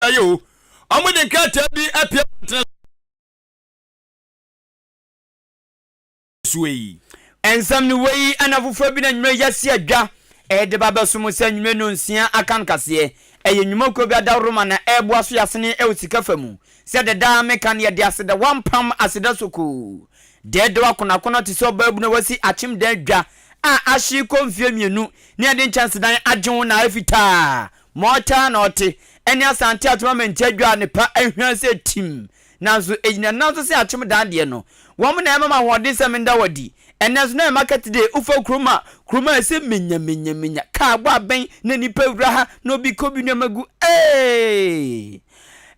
ɛyɛ o. Wɔn de nkrataa bi apue abɔntene soɔ yi. Nsɛm no wei ɛna foforɔ bi na nwumere yɛasi adwa ɛde ba bɛso mo sɛ nwumere nonsia aka nkaseɛ. Ɛyɛ nnwumakuo bi adaworoma na ɛreboa so yɛasene ɛwɔ sika fa mu. Sɛ deda meka no yɛde aseda wampam aseda sokoo. Dɛɛdɛw akonoakono te sɛ ɔbaabunu a wasi akyem dan dwa a ahye rekɔ mfeɛ mmienu ne yɛde nkyɛnsedan agye ho na ayɛ fitaa ma ɔtaa na ɔte ɛne Asante Akyem Amantia dwa a ne pa ahwian sɛ tim nanso ɛgyina nan so sɛ akyem dan deɛ no wɔn na ɛma me ahoɔden sɛ menda wɔ adi. Ɛnnɛ nso na ɛyɛ market day wofa kurom a kurom ayɛ sɛ menya menya menya kaa bɔ abɛn na nnipa wura ha na obi kɔ bi nneɛma gu ee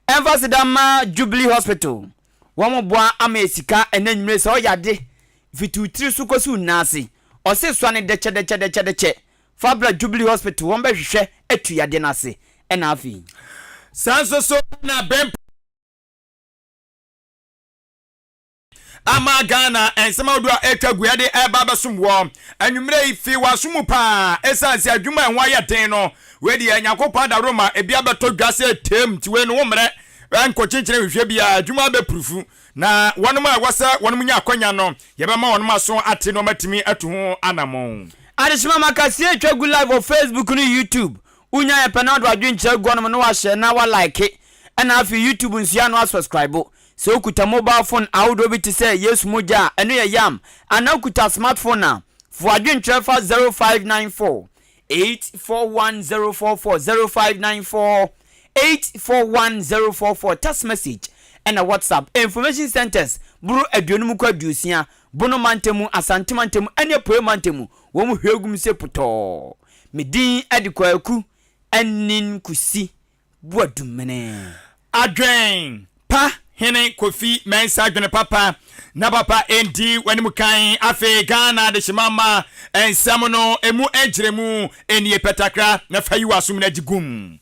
ɛmfa seda ma Jubilee Hospital wɔn boa ama yɛ sika ɛnɛ nwumire sɛ ɔyɛ ade fiti wo tiri so kɔsi wo nan ase ɔse soa ne dɛkyɛ dɛkyɛ dɛkyɛ dɛkyɛ fa bra Jubilee Hospital wɔn bɛhwehwɛ atu yadeɛ no ase ɛna afei. Saa nso so na bɛmpa ama Ghana nsɛm ahodoɔ a ɛretwa gu yɛde ɛreba abɛsom wɔ anwummerɛ yi fi w'aso mu paa ɛsiane sɛ adwuma a ɛho ayɛ den no wei deɛ Nyankopɔn adaworo ma ebi abɛtɔ dwa sɛ tem nti wei no wo mmerɛ nkɔkyenkyene nhwehwɛ biara adwuma abɛpurufu na wɔnom a ɛwɔ sɛ wɔnom nya akwanya no yɛbɛma wɔnom aso ate na wɔatumi atu ho anamɔn. Adehyema ma kaseɛ retwa gu live wɔ Facebook ne YouTube. Wonya yɛ pɛ na wode w'adwenkyerɛ agu hɔnom na wahyɛ na wa like ɛna afei YouTube nso yɛ a na wa subscribe. Sɛ wokuta mobile phone ahodoɔ bi te sɛ Yesu Mogya a ɛno yɛ yam anaa wokuta smart phone a, fa w'adwenkyerɛ fa 0594 841 044 0594 841 044 text message ɛna WhatsApp. Information centers boro aduonum kɔ aduosia, Bono mantam mu, Asante mantam mu ɛne Apueɛ mantam mu, wɔn hwie gum sɛ putɔɔ. Me din de Kwaku Anin Kusi Boadumene. Adwen pa hene Kofi Mensah adwene papa na papa ndi w'anim kan afei Ghana adehyema mma nsɛm no emu nkyerɛmu nie pɛtakra na fa yi w'asom na gye gum.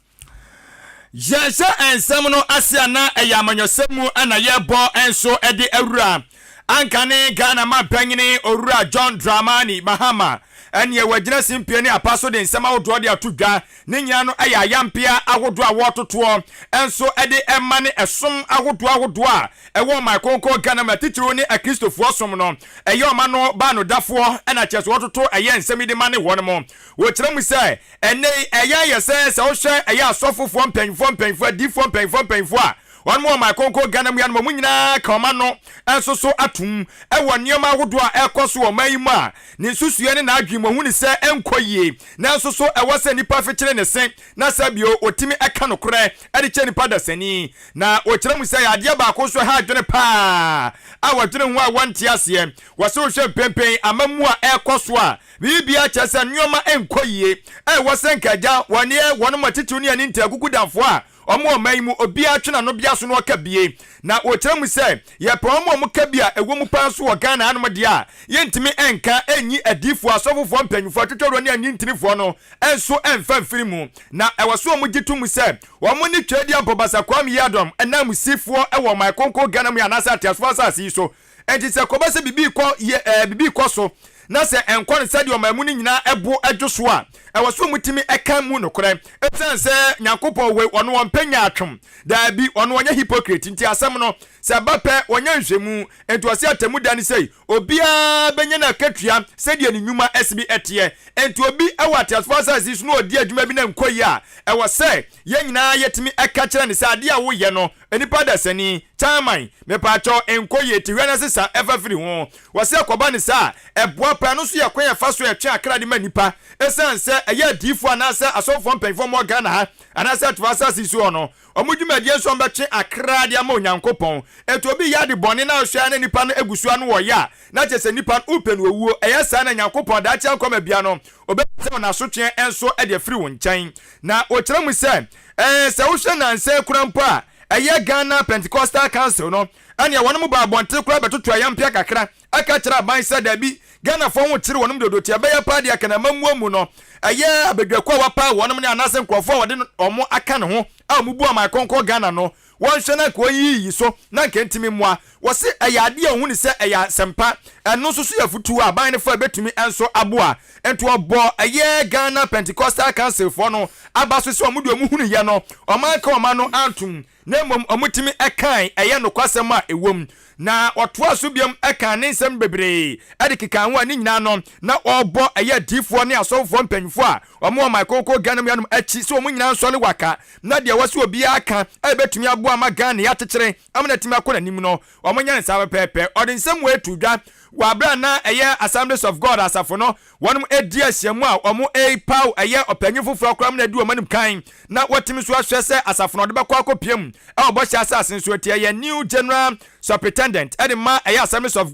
Yɛnhyɛ nsɛm no ase a na ɛyɛ amanyɔsɛm mu na yɛbɔ nso de awura anka ne Ghana manpanyini Owura John Dramani Mahama ɛneɛ wagyina simpie ne apa so de nsɛm ahodoɔ de ato dwa. Ne nyinaa no yɛ ayampea ahodoɔ a wɔretotoɔ nso de ma ne ɛsom ahodoɔ ahodoɔ a ɛwɔ ɔman kronkron Ghana mu atitiriw ne Akristofoɔ som no. Ɛyɛ ɔma no baanodafoɔ na kyerɛ sɛ wɔtoto ɛyɛ nsɛm yi de ma ne wɔn. Wɔkyerɛ mu sɛ ɛnnɛ yi ɛyɛ ayɛ sɛ sɛ wohwɛ ɛyɛ asɔfofoɔ mpanyinfoɔ mpanyinfoɔ adiyifoɔ mpanyinfoɔ mpanyinfoɔ a wɔn wɔ ɔman kronkron Ghana mu yi anom wɔn nyinaa ka wɔn ano nso so atom wɔ nneɛma ahodoɔ a ɛrekɔ so wɔ ɔman yi mu a ne nsusuiɛ ne n'adwene mu ɔhu ne sɛ ɛnkɔ yie nanso so ɛwɔ sɛ nnipa fekyere ne se na sɛ bio ɔtumi ka nokorɛ de kyerɛ nnipa dasani. Na ɔkyerɛ mu sɛ ɛyɛ adeɛ baako nso ɛha adwene paa a wɔdwene ho a wɔnte aseɛ. Wɔse wohwɛ mprempren amammuo a ɛrekɔ so a, biribiara kyerɛ sɛ nnoɔma nkɔ yie. Ɛwɔ sɛ nka agya wɔn yɛ wɔnom atitiriw ne ani ntaakukudamfoɔ a wɔn wɔ ɔman yi mu obiara twe n'ano bea so na ɔka bie. Na wɔkyerɛ mu sɛ yɛpɛ wɔn a wɔka bi a ɛwɔ mu paa nso wɔ Ghana hanom deɛ a, yɛntumi nka nyi adiyifoɔ, asɔfofoɔ, mpanyimfoɔ, atwetwɛwura ne anintinifoɔ no nso mfa mfiri mu. Na ɛwɔ sɛ wɔgye to mu sɛ wɔn ne Tweaduampɔ Basa Kwame Yiadom ananmusifoɔ wɔ ɔman kronkron Ghana mu yi anaasɛ ateasefoɔ asase yi so. Enti sɛ ɛkɔba sɛ biribi rekɔ yie ɛɛ biribi rekɔ so na sɛ ɛnkɔ no sɛdeɛ ɔman mu no nyinaa bo dwo so a, ɛwɔ sɛ wɔtumi ka mu nokorɛ. Ɛsiane sɛ Nyankopɔn wei, ɔno ɔmpɛ nyaatwom. Daabi, ɔno ɔnyɛ hypocrite. Nti asɛm no, sɛ ɛba pɛ, ɔnyɛ nhwɛmu. Enti ɔse atemmuda no sei, obiara bɛnya n'akatua sɛdeɛ ne nnwuma si bi teɛ. Enti obi wɔ ateasefoɔ asase yi so na ɔdi adwuma bi na ɛnkɔ yie a, ɛwɔ sɛ yɛn nyinaa yɛtumi ka kyerɛ no sɛ adeɛ a woyɛ no, Nnipa dasani, Chairman, mepaakyɛw nkɔ yie te hwɛ na sesa ɛfa firi ho. Wɔse ɛkɔba no saa a, ɛboa paa. Ɛno nso yɛ kwan a ɛfa so ɛtwe akra de ma nnipa. Ɛsiane sɛ ɛyɛ adiyifoɔ anaasɛ asɔfofoɔ mpanyinfoɔ a wɔwɔ Ghana ha anaasɛ Atufoɔ asase yi so hɔ no, wɔn dwumadie nso wɔbɛtwe akra de ama Onyankopɔn. Enti obi yɛ ade bɔne na ɔhwɛ ara na nnipa no gu so ara na wɔyɛ a, na kyerɛ sɛ nnipa no wopɛ no owuo. Ɛyɛ saa na Nyankopɔn daakye ankɔma bia no, ɔbɛbisa wɔn asotweɛ nso de afiri wo nkyɛn. Na wɔkyerɛ mu sɛ, Ɛɛ, sɛ wohwɛ nnansa yi koraa mpo a, ɛyɛ Ghana Pentecostal Council no, ɛneɛ wɔnom baa abɔnten koraa bɛtoto ayampea kakra ka kyerɛ aban sɛ dabi, Ghanafoɔ ho kyere wɔnom dodo, nti ɛbɛyɛ paa deɛ anka n'amammuo mu no, ɛyɛ abadwakuo a wapaw wɔnom ne anaasɛ nkurɔfoɔ a wɔde wɔn aka ne ho a wɔbu aman kronkron Ghana no, wɔnhwɛ na anka wɔnyiyiyi so na anka ɛntumi mmoa. Wɔse ɛyɛ adeɛ a wɔhu no sɛ ɛyɛ asɛmpa, ɛno nso so yɛ afotuo a aban no fa a ɛbɛtumi nso aboa. Nti wɔbɔ ɛyɛ Ghana Pentecostal Council foɔ no aba so sɛ wɔn deɛ wɔn hunuiɛ no, wɔn anka wɔn ano antom na mmom wɔtumi kae ɛyɛ nokwasɛm a ɛwɔ mu. Na ɔtoaa so biom kaa ne nsɛm bebree de kekaa ho a ne nyinaa no na ɔrebɔ ɛyɛ adiyifoɔ ne asɔfofoɔ mpanyimfoɔ a wɔwɔ ɔman kronkron Ghana mu hanom akyi sɛ wɔn nyinaa nsɔre waka na deɛ ɛwɔ sɛ obiara ka a ɛbɛtumi aboa ama Ghana yɛakyekyere ama no atumi akɔ n'anim no wɔnyɛ no saa pɛpɛɛpɛ. Ɔde nsɛm wei too dwa wɔ aberɛ a na ɛyɛ Assemblies of God asafo no wɔnom redi ahyiamu a wɔrepaw ɛyɛ ɔpanyin foforɔ koraa ma no adi wɔn anim kan na wɔatumi nso ahwɛ sɛ asafo no wɔde bɛkɔ akɔpia mu wɔ bɔhyɛ asase no so. Enti ɛyɛ New General Superintendent de ma ɛyɛ Assemblies of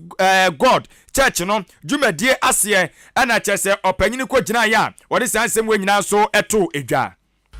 God Church no dwumadie aseɛ ɛna kyerɛ sɛ ɔpanyin kɔ gyinaeɛ a wɔde saa nsɛm wei nyinaa nso too dwa.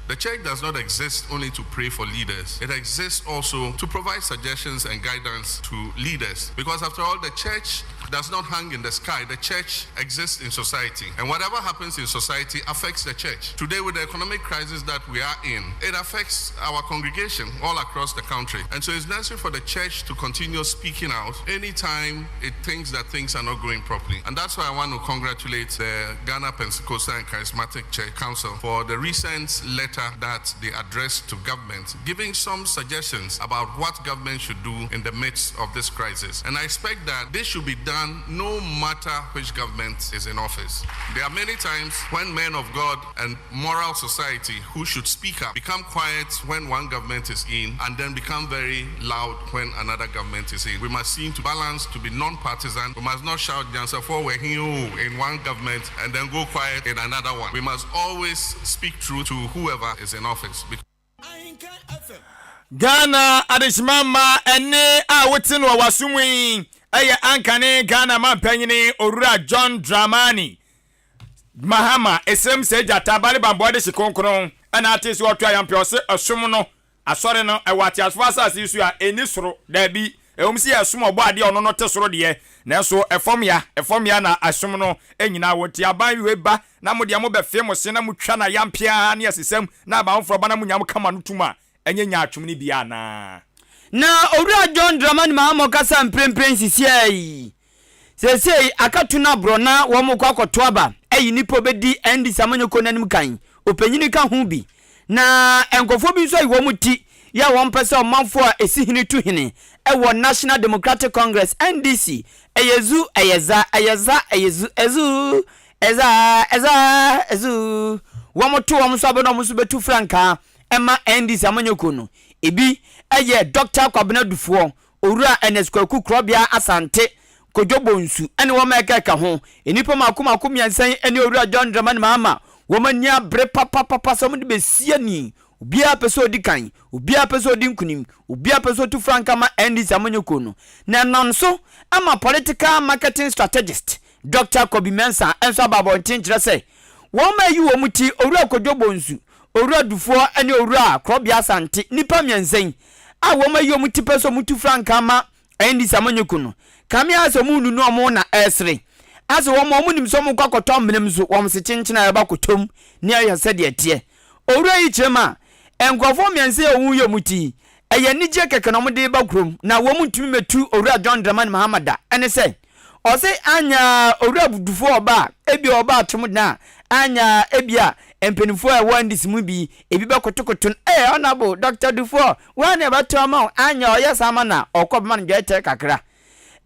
The church does not exist only to pray for leaders. It exists also to provide suggestions and guidance to leaders. Because after all, the church does not hang in the sky. The church exists in society. And whatever happens in society affects the church. Today, with the economic crisis that we are in, it affects our congregation all across the country. And so it's necessary for the church to continue speaking out anytime it thinks that things are not going properly. And that's why I want to congratulate the Ghana Pentecostal and Charismatic Church Council for the recent letter that they addressed to government, giving some suggestions about what government should do in the midst of this crisis. And I expect that this should be done no matter which government is in office. There are many times when men of God and moral society who should speak up become quiet when one government is in and then become very loud when another government is in. We must seem to balance, to be non-partisan. We must not shout oh, in one government and then go quiet in another one. We must always speak truth to whoever is in office. Ghana adehyema mma ɛnne a wote no wɔ w'aso mu yi yɛ ankane Ghana mampanyini Owura John Dramani Mahama esrem sɛ gyata bale bambɔ de hye kronkron ɛna ate sɛ ɔto ayampɛ ɔse ɔsom no Asɔre no, ɛwɔ ateasefo asase yi so a enni soro? Dabi. Ɛwom sɛ yɛsom Ɔbɔadeɛ a ɔno no te soro deɛ, nanso ɛfam ya, ɛfam ya na ɛsom no nyinaa wɔ. Nti aban wei ba na mo deɛ mobɛfe mo se na motwa no ayam peaa ne asesam na aban foforɔ ba na monya mo kama no tom a, ɛnyɛ nyaatwom no bi anaa? Na Owura John Dramani Mahama ɔkasa mprempren sisiaa yi. Seesei aka tu no aborɔ na wɔrekɔ akɔto aba ayi nipa a ɔbɛdi NDC amanyɔkuo no anim kan. Ɔpanyini ka ho bi. Na nkurɔfoɔ bi nso ayi wɔn ti yɛ a wɔmpɛ sɛ ɔmanfoɔ a ɛsi hene tu hene wɔ National Democratic Congress, NDC, ɛyɛ zu, ɛyɛ za, ɛyɛ za, ɛyɛ zu, ɛzu, ɛza, ɛza, ɛzu. Wɔto wɔn nso aba na wɔn nso bɛtu frankaa ma NDC amanyɔkuo no. Ebi yɛ Dɔkta Kwabena Dufoɔ, Owura Ernest Kwaku Korɔbea Asante, Kojo Bonsu ne wɔn a ɛkeka ho. Nnipa mmaako mmaako mmiɛnsa yi ne Owura John Dramani Mahama, wɔn ani abere papapapa sɛ wɔde bɛsi ani. Obiara pɛ sɛ ɔdi kan, obiara pɛ sɛ ɔdi nkunim, obiara pɛ sɛ ɔtu franka ma NDC amanyɔkuo no. Na ɛnam so ama political marketing strategist Dɔkta Kobi Mensah nso aba abɔnten kyerɛ sɛ wɔn a ayi wɔn ti, Owura Kojo Bonsu, Owura Dufoɔ ne Owura Korɔbea Asante, nnipa mmiɛnsa yi a wɔn ayi wɔn ti pɛ sɛ wɔtu frankaa ma NDC amanyɔkuo no, kame ayɛ sɛ wɔn renunu wɔn na ɛresere. Asɛ wɔn a wɔnim sɛ wɔrekɔ akɔtɔ amena mu nso, wɔn se kyenkyen a yɛba kɔtɔ mu ne ahwɛ sɛdeɛ ɛteɛ. Owura yi kyerɛ mu a, nkurɔfoɔ mmiɛnsa yi a wɔn yi wɔn ti yi, ɛyɛ anigyeɛ kɛkɛ na wɔde reba kurom na wɔn ntumi mmɛtu Owura John Dramani Mahama da. Ɛne sɛ, Ɔse anya Owura Dufour ɔba a, ebia ɔba atom dan a, anya ebia mpaninfoɔ a ɛwɔ NDC mu bi, ebi bɛkotokoto no, ee Honourable Doctor Dufour, woa na ɛbɛto ama wo, anya ɔyɛ saa ma no a, ɔkɔ bɛma no dwɛɛtɛɛ kakra.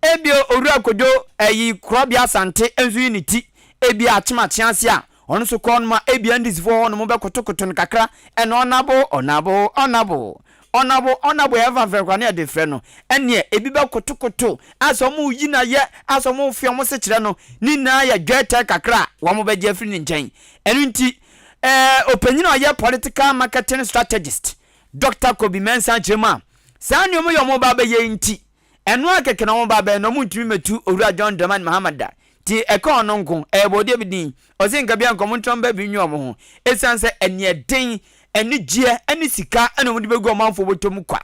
Ebia Owura Kojo ɛyi Korɔbea Asante nso yi ne ti, ebia akyem akyease a, ɔno nso kɔ hɔnom a, ebia NDC foɔ hɔnom bɛkotokoto no kakra, ɛna Honourable, Honourable, Honourable. Ɔnabo, ɔnabo yɛ ɛfa frɛ koraa na yɛde frɛ no, ɛneɛ ebi bɛ koto koto asɛ ɔmo reyi no ayɛ, asɛ ɔmo refe ɔmo se kyerɛ no, ne nyinaa yɛ dwɛɛtɛɛ kakra a wɔn bɛgye afiri ne nkyɛn. Ɛno nti, ɛɛ ɔpanyin a ɔyɛ political marketing strategist, Dɔkta Kobi Mensah kyerɛ mu a, saa nneɛma yi a wɔn reba abɛyɛ yi nti, Ɛno ara kɛkɛ na wɔn ba bɛyɛ na wɔn ntumi mɛtu Owura John Dramani Mahama da. Nti ɛka ɔno nko, ɛyɛ bɔɔdeɛ bi din. Ɔse nka bia nka wɔn ntra baabi nwe wɔn ho. Ɛsiane sɛ aniɛden, anigyeɛ ɛne sika ɛna wɔn de bɛgu ɔmanfoɔ bɔtɔ mu kwa.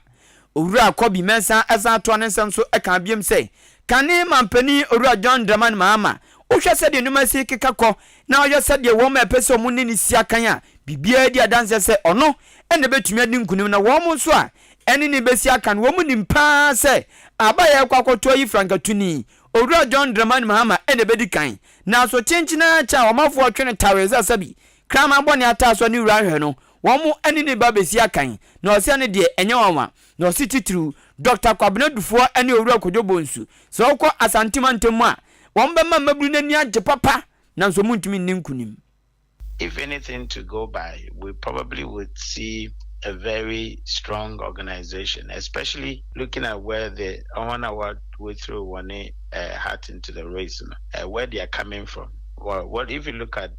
Owura Kobi Mensah ɛsan toa ne nsɛm so ɛkaa biom sɛ, Kane manpanin Owura John Dramani Mahama, Wohwɛ sɛdeɛ nneɛma si rekeka kɔ na wohwɛ sɛdeɛ wɔn a ɛpɛ sɛ wɔn ne no si akan a, biribiara di adanseɛ sɛ ɔno na ɛbɛtumi adi nkonim na wɔn nso a ɛne no bɛsi akan no, wɔn nim pa ara sɛ aba a yɛrekɔ akɔto ayi frankatuni, Owura John Dramani Mahama na ɛbɛdi kan. Nanso kyenkyen ara kyɛ a ɔmanfoɔ twe no tawee sɛ sɛbi kraman bɔne ataasoɔ ne wura nhwɛ no, wɔn ne no ba bɛsi akan. Na ɔsɛ no deɛ, ɛnyɛ nwanwa. Na ɔse titiriw, Dɔkta Kwabena Dufoɔ ne Owura Kojo Bonsu, sɛ wokɔ Asante mantam mu a, wɔn bɛma mmabunu no ani agye papa, nanso wɔntumi nni nkonim. If anything to go by, we probably would see a very strong organization, especially looking at where the Ohanawa threw one hat into the race, where they are coming from. Well, what if you look at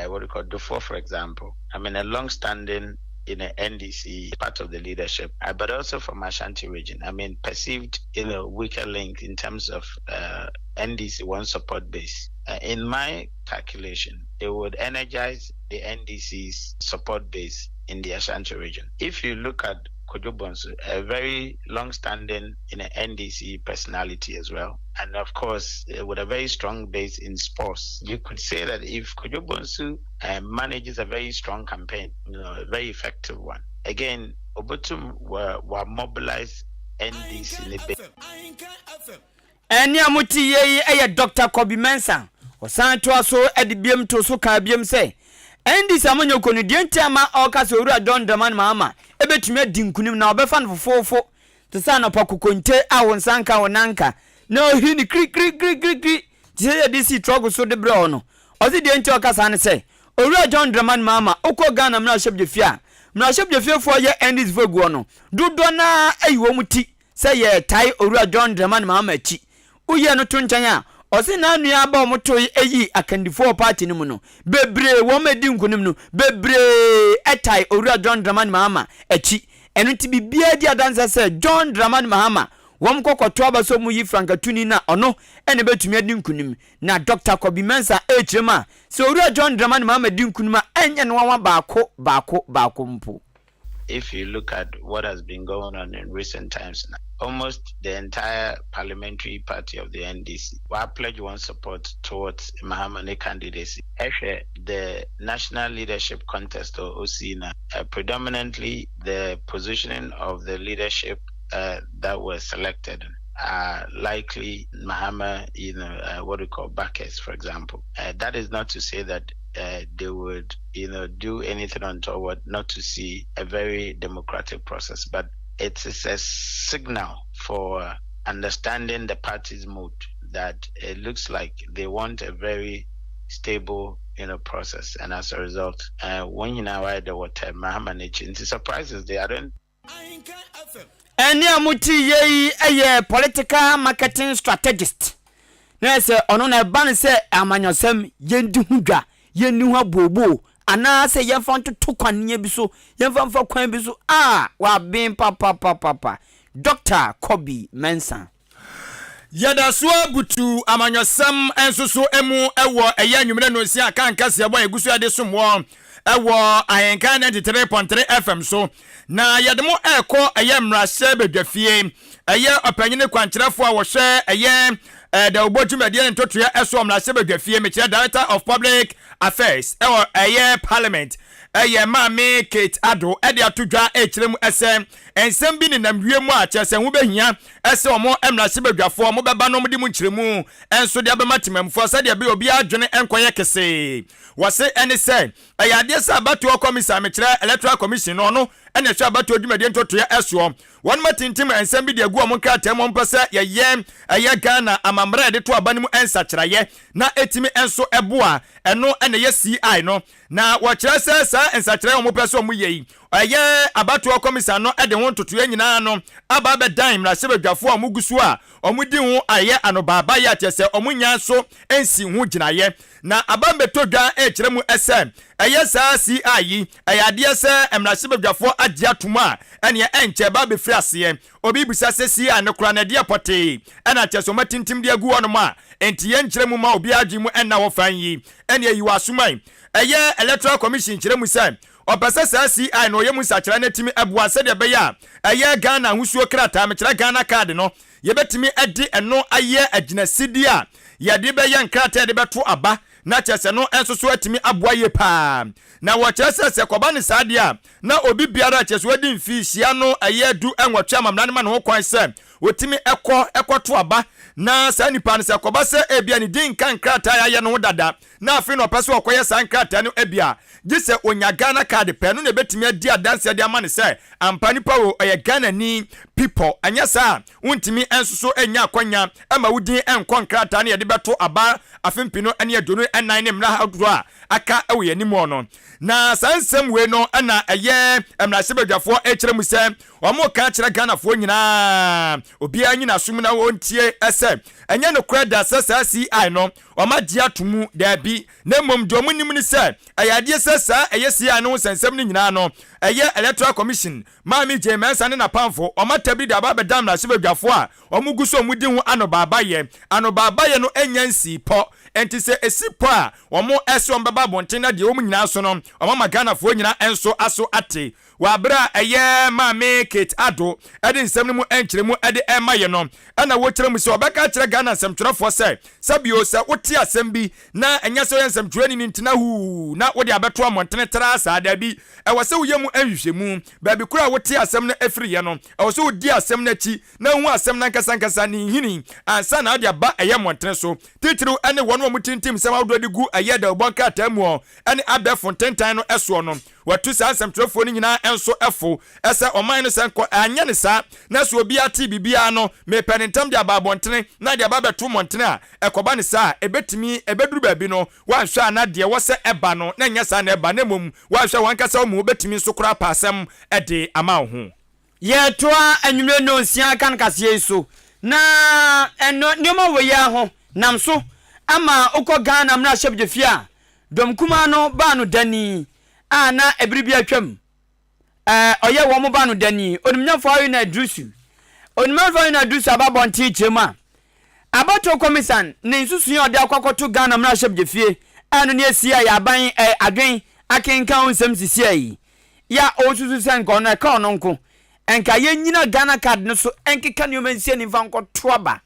what you call Dufour, for example? I mean, a long-standing in the NDC part of the leadership, but also from Ashanti region. I mean, perceived you know weaker link in terms of NDC one support base. In my calculation, it would energize the NDC's support base in the Ashanti region. If you look at Kojo Bonsu, a very long-standing you know, NDC personality as well, and of course, with a very strong base in sports, you could say that if Kojo Bonsu manages a very strong campaign, you know, a very effective one. Again, Obotum were, were mobilized NDC in the Ɛnne a mote yie yi yɛ Dɔkta Kobi Mensah. Ɔsan toa so de biom too so kaa biom sɛ, NDC amanyɔkuo no, deɛ nti a ma ɔreka sɛ Owura John Dramani Mahama bɛtumi adi nkunim na ɔbɛfa no fofoofo te sɛ anɔpa kokonte a wo nsa nka wo nan nka na ɔhiri no kirikirikirikiri te sɛ yɛde sii trɔgo so de brɛ wo no. Ɔse deɛ nti a ɔka saa ne sɛ, Owura John Dramani Mahama, wokɔ Ghana mmarahyɛbdwafie a, mmarahyɛbdwafiefoɔ yɛ NDCfoɔ agu hɔ no, dodoɔ no ara ayi wɔn ti sɛ yɛtae Owura John Dramani Mahama akyi. Woyɛɛ no to nkyɛn a, ɔse n'anua aba a wɔtoe yii akandifoɔ wɔ party no mu no, bebree, wɔn a ɛdii nkonim no, bebree tae Owura John Dramani Mahama akyi. Ɛno nti biribiara di adanseɛ sɛ John Dramani Mahama, wɔn kɔ kɔto aba sɛ wɔyi frankatuni no a ɔno na ɛbɛtumi adi nkonim. Na Dɔkta Kobi Mensah rekyerɛ mu a, sɛ Owura John Dramani Mahama di nkonim a, ɛnyɛ no nwanwa baako baako baako mpo. If you look at what has been going on in recent times, almost the entire parliamentary party of the NDC will pledge one support towards Mahamane candidacy. The national leadership contest or OCNA, predominantly the positioning of the leadership that was selected are likely Mahama, you know, what we call backers, for example. That is not to say that they would, you know, do anything untoward not to see a very democratic process, but it is a signal for understanding the party's mood that it looks like they want a very stable you know process and as a result when you know the water Mahama surprises they I don't Ɛnne a mote yie yi yɛ political marketing strategist. Na sɛ ɔno na ɛba no sɛ amanyɔsɛm, yɛndi ho dwa, yɛnni ho abooboo, anaasɛ yɛmfa ntoto kwaneɛ bi so, yɛmfa mfa kwan bi so a, waben papapapapa. Dɔkta Kobi Mensah. Yɛda so ara butu amanyɔsɛm nso so mu wɔ ɛyɛ anwummerɛ nnɔnsia a kan kaseɛbɔ a yɛgu so de som wɔ wɔ Ahenkan 93.3 FM so. Na yɛde mo ɛrekɔ ɛyɛ mmarahyɛ badwafie, ɛyɛ ɔpanyini kwankyerɛfoɔ a wɔhwɛ ɛyɛ dawubɔ dwumadie ne ntotoeɛ ɛso wɔ mmarahyɛ badwafie, mekyerɛ Director of Public Affairs ɛwɔ ɛyɛ Parliament, ɛyɛ Maame Kate Addo ɛde ato dwa ɛrekyerɛ mu ɛsɛ nsɛm bi nenam wiem a kyerɛ sɛ ho bɛhia sɛ wɔn mmarahyɛbadwafoɔ mobɛba na wɔde mu nkyerɛmu nso de abɛma temammufoɔ sɛdeɛ ɛbɛyɛ obiara adwene nkɔyɛ kesee. Wɔse ɛne sɛ, ɛyɛ adeɛ sɛ abatoɔ kɔmisa, mekyerɛ Electoral Commission no, ɔno na ɛhwɛ abatoɔ dwumadie ntotoeɛ soɔ. Wɔnom atintim nsɛm bi de agu wɔn nkrataa mu, wɔmpɛ sɛ yɛyɛ ɛyɛ Ghana amammerɛ a yɛde to aba no mu nsakyeraeɛ na ɛtumi nso boa, ɛno na ɛyɛ CI no. Na wɔkyerɛ sɛ saa nsakyeraɛ a wɔpɛ sɛ wɔyɛ yi, ɛyɛ abatoɔ kɔmisa no de ho ntotoeɛ nyinaa no aba abɛdan mmarahyɛbadwafoɔ a wɔgu so a wɔdi ho ayɛ anobaabaeɛ a kyerɛ sɛ wɔnnya nso nsi ho gyinaeɛ. Na aba mmɛtɔ dwa rekyerɛ mu sɛ ɛyɛ saa CI yi, ɛyɛ adeɛ sɛ mmarahyɛbadwafoɔ agye atom a ɛneɛ ɛnkyɛ ɛba abɛfiri aseɛ. Obi bisa sɛ CI no koraa no ɛdeɛ pɔtee na kyerɛ sɛ wɔatintim de agu hɔnom a enti yɛnkyerɛ mu ma obiara adwene mu nna hɔ fann yi? Ɛnneɛ yi w'asomae. Ɛyɛ Electoral Commission kyerɛ mu sɛ ɔpɛ sɛ saa CI no ɔyɛ mu nsakyeraɛ no atumi aboa sɛdeɛ ɛbɛyɛ a ɛyɛ Ghana ahosuo krataa, mekyerɛ Ghana card no, yɛbɛtumi de ɛno ayɛ agyinasideɛ a yɛde bɛyɛ nkrataa yɛde bɛto aba na kyerɛ sɛ no nso so atumi aboa yie paa. Na wɔkyerɛ sɛ sɛ kɔba ne saa deɛ a, na obi biara a kyerɛ sɛ wadi mfehyia no ɛyɛ 18 ama mmara no ma ne ho kwan sɛ ɔtumi kɔ kɔto aba, na saa nipa no sɛ kɔba sɛ ebia ne din nka nkrataa a yɛayɛ no ho dada na afei na ɔpɛ sɛ ɔkɔyɛ saa nkrataa no bi a, gye sɛ ɔnya Ghana card pɛ, ɛno na ɛbɛtumi adi adanseɛ de ama no sɛ ampa nipa wei ɔyɛ Ghanani pipɔ, ɛnyɛ saa a wontumi nso so nnya akwanya mma wo din nkɔ nkrataa no yɛde bɛto aba afe mpenu ne 24 ne mmara ahodoɔ a aka wɔ yɛn anim no. Na saa nsɛm wei no na ɛyɛ mmarahyɛbadwafoɔ rekyerɛ mu sɛ wɔreka akyerɛ Ghanafoɔ nyinaa, obiara nyi n'aso mu na ɔntie sɛ ɛnyɛ nokorɛ da sɛ saa CI no wɔagye ato mu, daabi, na mmom deɛ wɔnim ne sɛ ɛyɛ adeɛ sɛ saa ɛyɛ CI no ho nsɛnsɛm no nyinaa no ɛyɛ Electoral Commission Maame Jane Mensah ne n'apamfo, wɔatabiri de aba abɛda mmarahyɛbadwafoɔ a wɔgu so a wɔdi ho anobaabayɛ. Anobaabayɛ no nnya nsii pɔ. Enti sɛ ɛsi pɔ a, wɔn se wɔbɛba abɔnten na deɛ ɛwɔ mu nyinaa so no, wɔama Ghanafoɔ nyinaa nso aso ate. Wɔ aberɛ a ɛyɛ Maame Kate Addo de nsɛm no mu nkyerɛmu de rema yɛ no, ɛna wɔkyerɛ mu sɛ ɔbɛka akyerɛ Ghana nsɛmtwerɛfoɔ sɛ, sɛbio sɛ wote asɛm bi na ɛnyɛ sɛ woyɛ nsɛmtwerɛni no nti na huu na wode abɛto mmɔntene traa saa, daabi, ɛwɔ sɛ woyɛ mu nhwehwɛmu. Baabi korɔ a wote asɛm no firiiɛ no, ɛwɔ sɛ wodi asɛm no akyi na wohu asɛm no ankasa ankasa, ne nhini, ansa na wode aba ɛyɛ mmɔntene so. Titiriw ne wɔn a wɔtintim nsɛm ahodoɔ de gu ɛyɛ dawubɔ nkrataa muɔ ne abɛɛfo ntentan no soɔ no. Wɔatu saa nsɛmtwerɛfoɔ no nyinaa nso fo sɛ ɔman no sɛ nkɔ anyɛ no saa na sɛ obiara tee biribiara no mepɛ no ntɛm de aba abɔntene na de aba abɛto mmɔntene a, ɛkɔba no saa a, ɛbɛtumi, ɛbɛduru baabi no, woanhwɛ a na deɛ ɛwɔ sɛ ɛba no na ɛnyɛ saa na ɛba na mmom woanhwɛ a w'ankasa wo mu wobɛtumi nso koraa apa asɛm de ama wo ho. Yɛretoa anwummere nnɔnsia kan kaseɛ yi so, na ɛno nneɛma wei ara ho nam so ama wokɔ Ghana mmarahyɛbdwafie a, dɔm kumaa no baa no dani a na ɛbere bi atwam ɔyɛ wɔn ba no dani, Onimnyafo Haruna Iddrisu. Onimnyafo Haruna Iddrisu aba abɔnten kyerɛ mu a, Abatoɔ Kɔmisan ne nsusuiɛ a ɔde akɔ akɔto Ghana mmarahyɛbdwafie a ɛno ne asie a yɛ aban adwen akenkan ho nsɛm sisiɛ yi, yɛ a ɔresusu sɛ nka ɔno ɛka ɔno nko, nka yɛnnyina Ghana card no so nkeka nneɛma nsi ani mfa nkɔto aba.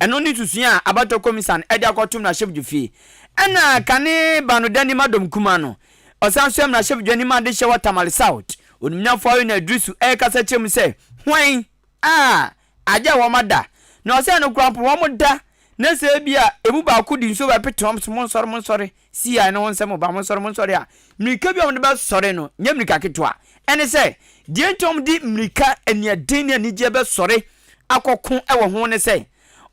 Ɛno ne nsusuiɛ a Abatoɔ Kɔmisan de akɔto mmarahyɛbdwafie. Ɛna kane Baanodani Madom Kumah no, ɔsan nso yɛ mmarahyɛbdwani ma adehyɛ wɔ Tamale South, Onimnyafo Haruna Iddrisu rekasa kyerɛ mu sɛ, Hwan a agye a wɔada, na ɔsɛ no koraa mpo wɔda, na sɛ ebia emu baako de nsuo bɛpete wɔn so, monsɔre, monsɔre, CI no ho nsɛm ba, monsɔre, monsɔre a, mmirika bi a wɔde bɛsɔre no nyɛ mmirika ketewa. Ɛne sɛ, deɛ nti a wɔde mmirika, aniɛden ne anigyeɛ bɛsɔre akɔko wɔ ho ne sɛ,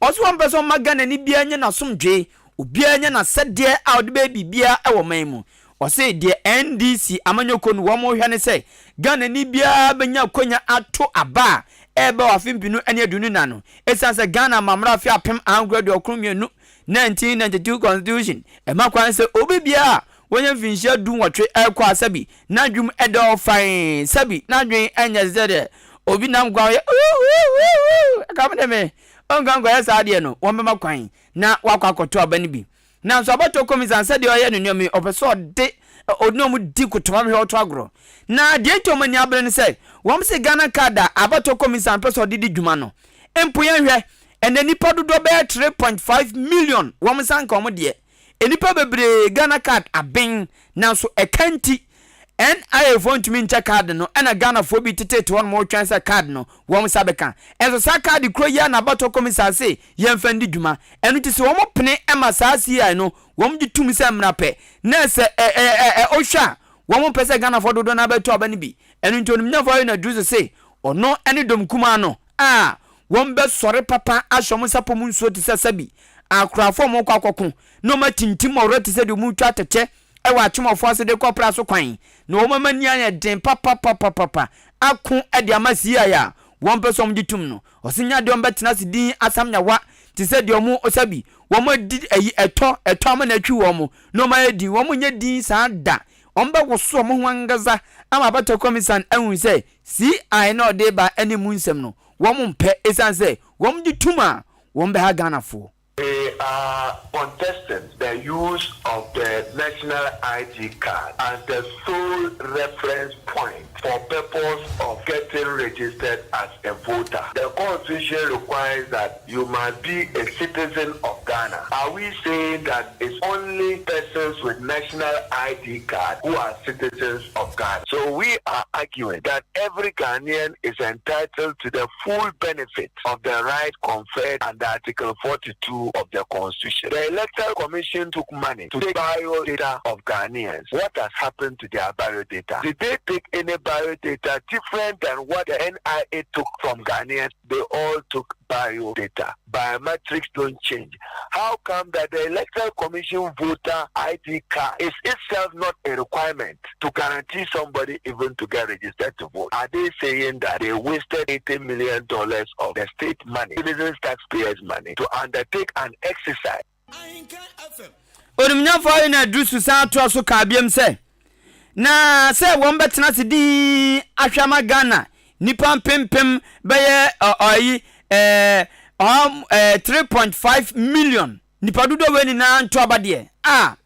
ɔse wɔmpɛ sɛ wɔma Ghanani biara nya n'asomdwoe, obiara nya n'asɛdeɛ a ɔde bɛyɛ biribiara wɔ ɔman mu. Ɔse deɛ NDC amanyɔkuo no wɔn rehwɛ ne sɛ Ghanani biara bɛnya akwanya ato aba a ɛreba wɔ afe 2024 no. Ɛsiane sɛ Ghana amammerɛ afe 1992, 1992 constitution, ɛma kwan sɛ obi biara a wanya mfinhyia 18 rekɔ a sɛbi n'adwum da hɔ fann, sɛbi n'adwen nyɛ te sɛ deɛ obi nam kwan ho yɛ wuuwuuwuu ɛka me de me ɔnka nkɔyɛ saa adeɛ no, wɔbɛma kwan na wakɔ akɔto aba no bi. Nanso abatoɔ kɔmisa sɛdeɛ ɔyɛ ne nneɛma yi, ɔpɛ sɛ ɔde ɔne wɔn di kotomahwɛ ɔto agorɔ. Na deɛ nti wɔn ani abere ne sɛ, wɔn se Ghana card a abatoɔ kɔmisa pɛ sɛ ɔde di dwuma no, mpo yɛnhwɛ, ɛnnɛ nnipa dodoɔ bɛyɛ 3.5 million wɔn nsa nka wɔn deɛ. Nnipa bebree Ghana card aben, nanso ɛka nti, NIA foɔ ntumi nkyɛ card no, ɛna Ghanafoɔ bi teteete hɔ nom retwɛn sɛ card no wɔn nsa bɛka. Nso saa card korɔ yi ara na abatoɔ kɔmisa se yɛmfa ndi dwuma. Ɛno nti sɛ wɔn pene ma saa CI no wɔn gye tum sɛ mmra pɛ, na sɛ ɛ ɛ ɛ ɛ wohwɛ a wɔn mpɛ sɛ Ghanafoɔ dodoɔ no ara bɛto aba no bi. Ɛno nti Onimnyafo Haruna Iddrisu se ɔno ne dɔm kumaa no a wɔn bɛsɔre papa ahyɛ wɔn nsa pɔ mu nsuo te sɛ sɛbi akorafoɔ a wɔrekɔ akɔko na wɔn atintim ɔwerɛ te sɛ deɛ wɔretwa atɛkyɛ wɔ akyemɔfoɔ ase de kɔ pra so kwan, na wɔn ama ani ayɛ den papapapapapa ako de ama CI a wɔn pɛ sɛ wɔn gye tum no. Ɔse nyɛ adeɛ wɔn bɛtena ase din asam nyawa te sɛ deɛ wɔn ɔsabi wɔn adi ayi ɛtɔ ɛtɔ ama no atwi wɔn na wɔn ayɛ din. Wɔn nyɛ din saa da. Wɔn bɛ woso wɔn ho ankasa ama Abatɔ Komisan ahunu sɛ CI na ɔde ba ne mu nsɛm no wɔn mpɛ esiane sɛ wɔn gye tum a wɔn bɛha Ghanafoɔ. We are contesting the use of the national ID card as the sole reference point for purpose of getting registered as a voter. The constitution requires that you must be a citizen of Ghana. Are we saying that it's only persons with national ID card who are citizens of Ghana? So we are arguing that every Ghanaian is entitled to the full benefit of the right conferred under Article 42 of the Constitution. The Electoral Commission took money to take bio data of Ghanaians. What has happened to their bio data? Did they take any bio data different than what the NIA took from Ghanaians? They all took bio data. Biometrics don't change. How come that the Electoral Commission voter ID card is itself not a requirement to guarantee somebody even to get registered to vote? Are they saying that they wasted $80 million of the state money, citizens' taxpayers' money, to undertake an exercise? Onimnyafo Haruna Iddrisu san toa so kaa biom sɛ, Na sɛ wɔn bɛtena ase dinn ahwɛ ama Ghana nnipa mpempem bɛyɛ ɔyi ɛɛ ɔha ɛɛ 3.5 million nnipa dodoɔ wei nyinaa nto aba deɛ a,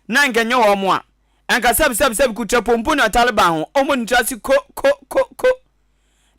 na nka ɛnyɛ wɔn a, nka sɛbi sɛbi sɛbi kutrapɔ mpo na Taliban ho wɔn ntra ase ko ko ko ko.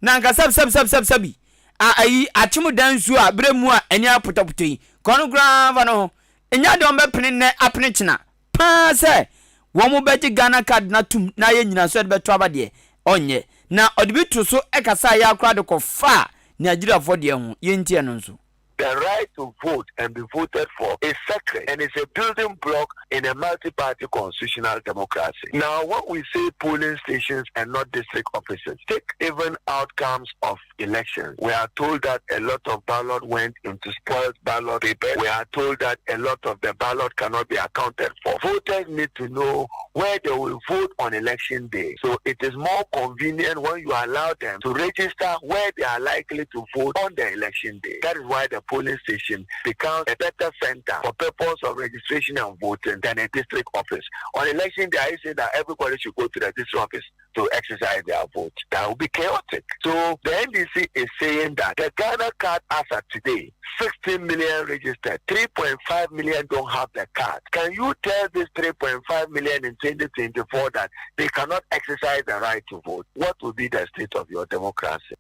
Na anka sɛbsɛbsɛbsɛbi a ayi akyem da nsuo a berɛ mu a ani apotɔpotɔ yi kɔ no koraa fa no ho nyɛ adeɛ wɔbɛpene nnɛ apene kyena paa sɛ wɔbɛgye Ghana card no atom na ayɛ nyinasoɔ de bɛto aba deɛ ɔnyɛ na ɔde bi to so kasaeɛ ara koraa de kɔfaa Nigeriafoɔ deɛ ho yɛntie ɛno nso. The right to vote and be voted for is sacred and is a building block in a multi-party constitutional democracy. Now, when we say polling stations and not district offices, take even outcomes of elections. We are told that a lot of ballot went into spoiled ballot paper. We are told that a lot of the ballot cannot be accounted for. Voters need to know where they will vote on election day. So it is more convenient when you allow them to register where they are likely to vote on the election day. That is why the polling station becomes a better center for purpose of registration and voting than a district office. On election day, I say that everybody should go to the district office to exercise their vote. That will be chaotic. So the NDC is saying that the Ghana card as of today, 16 million registered, 3.5 million don't have the card. Can you tell this 3.5 million in 2024 that they cannot exercise the right to vote? What will be the state of your democracy?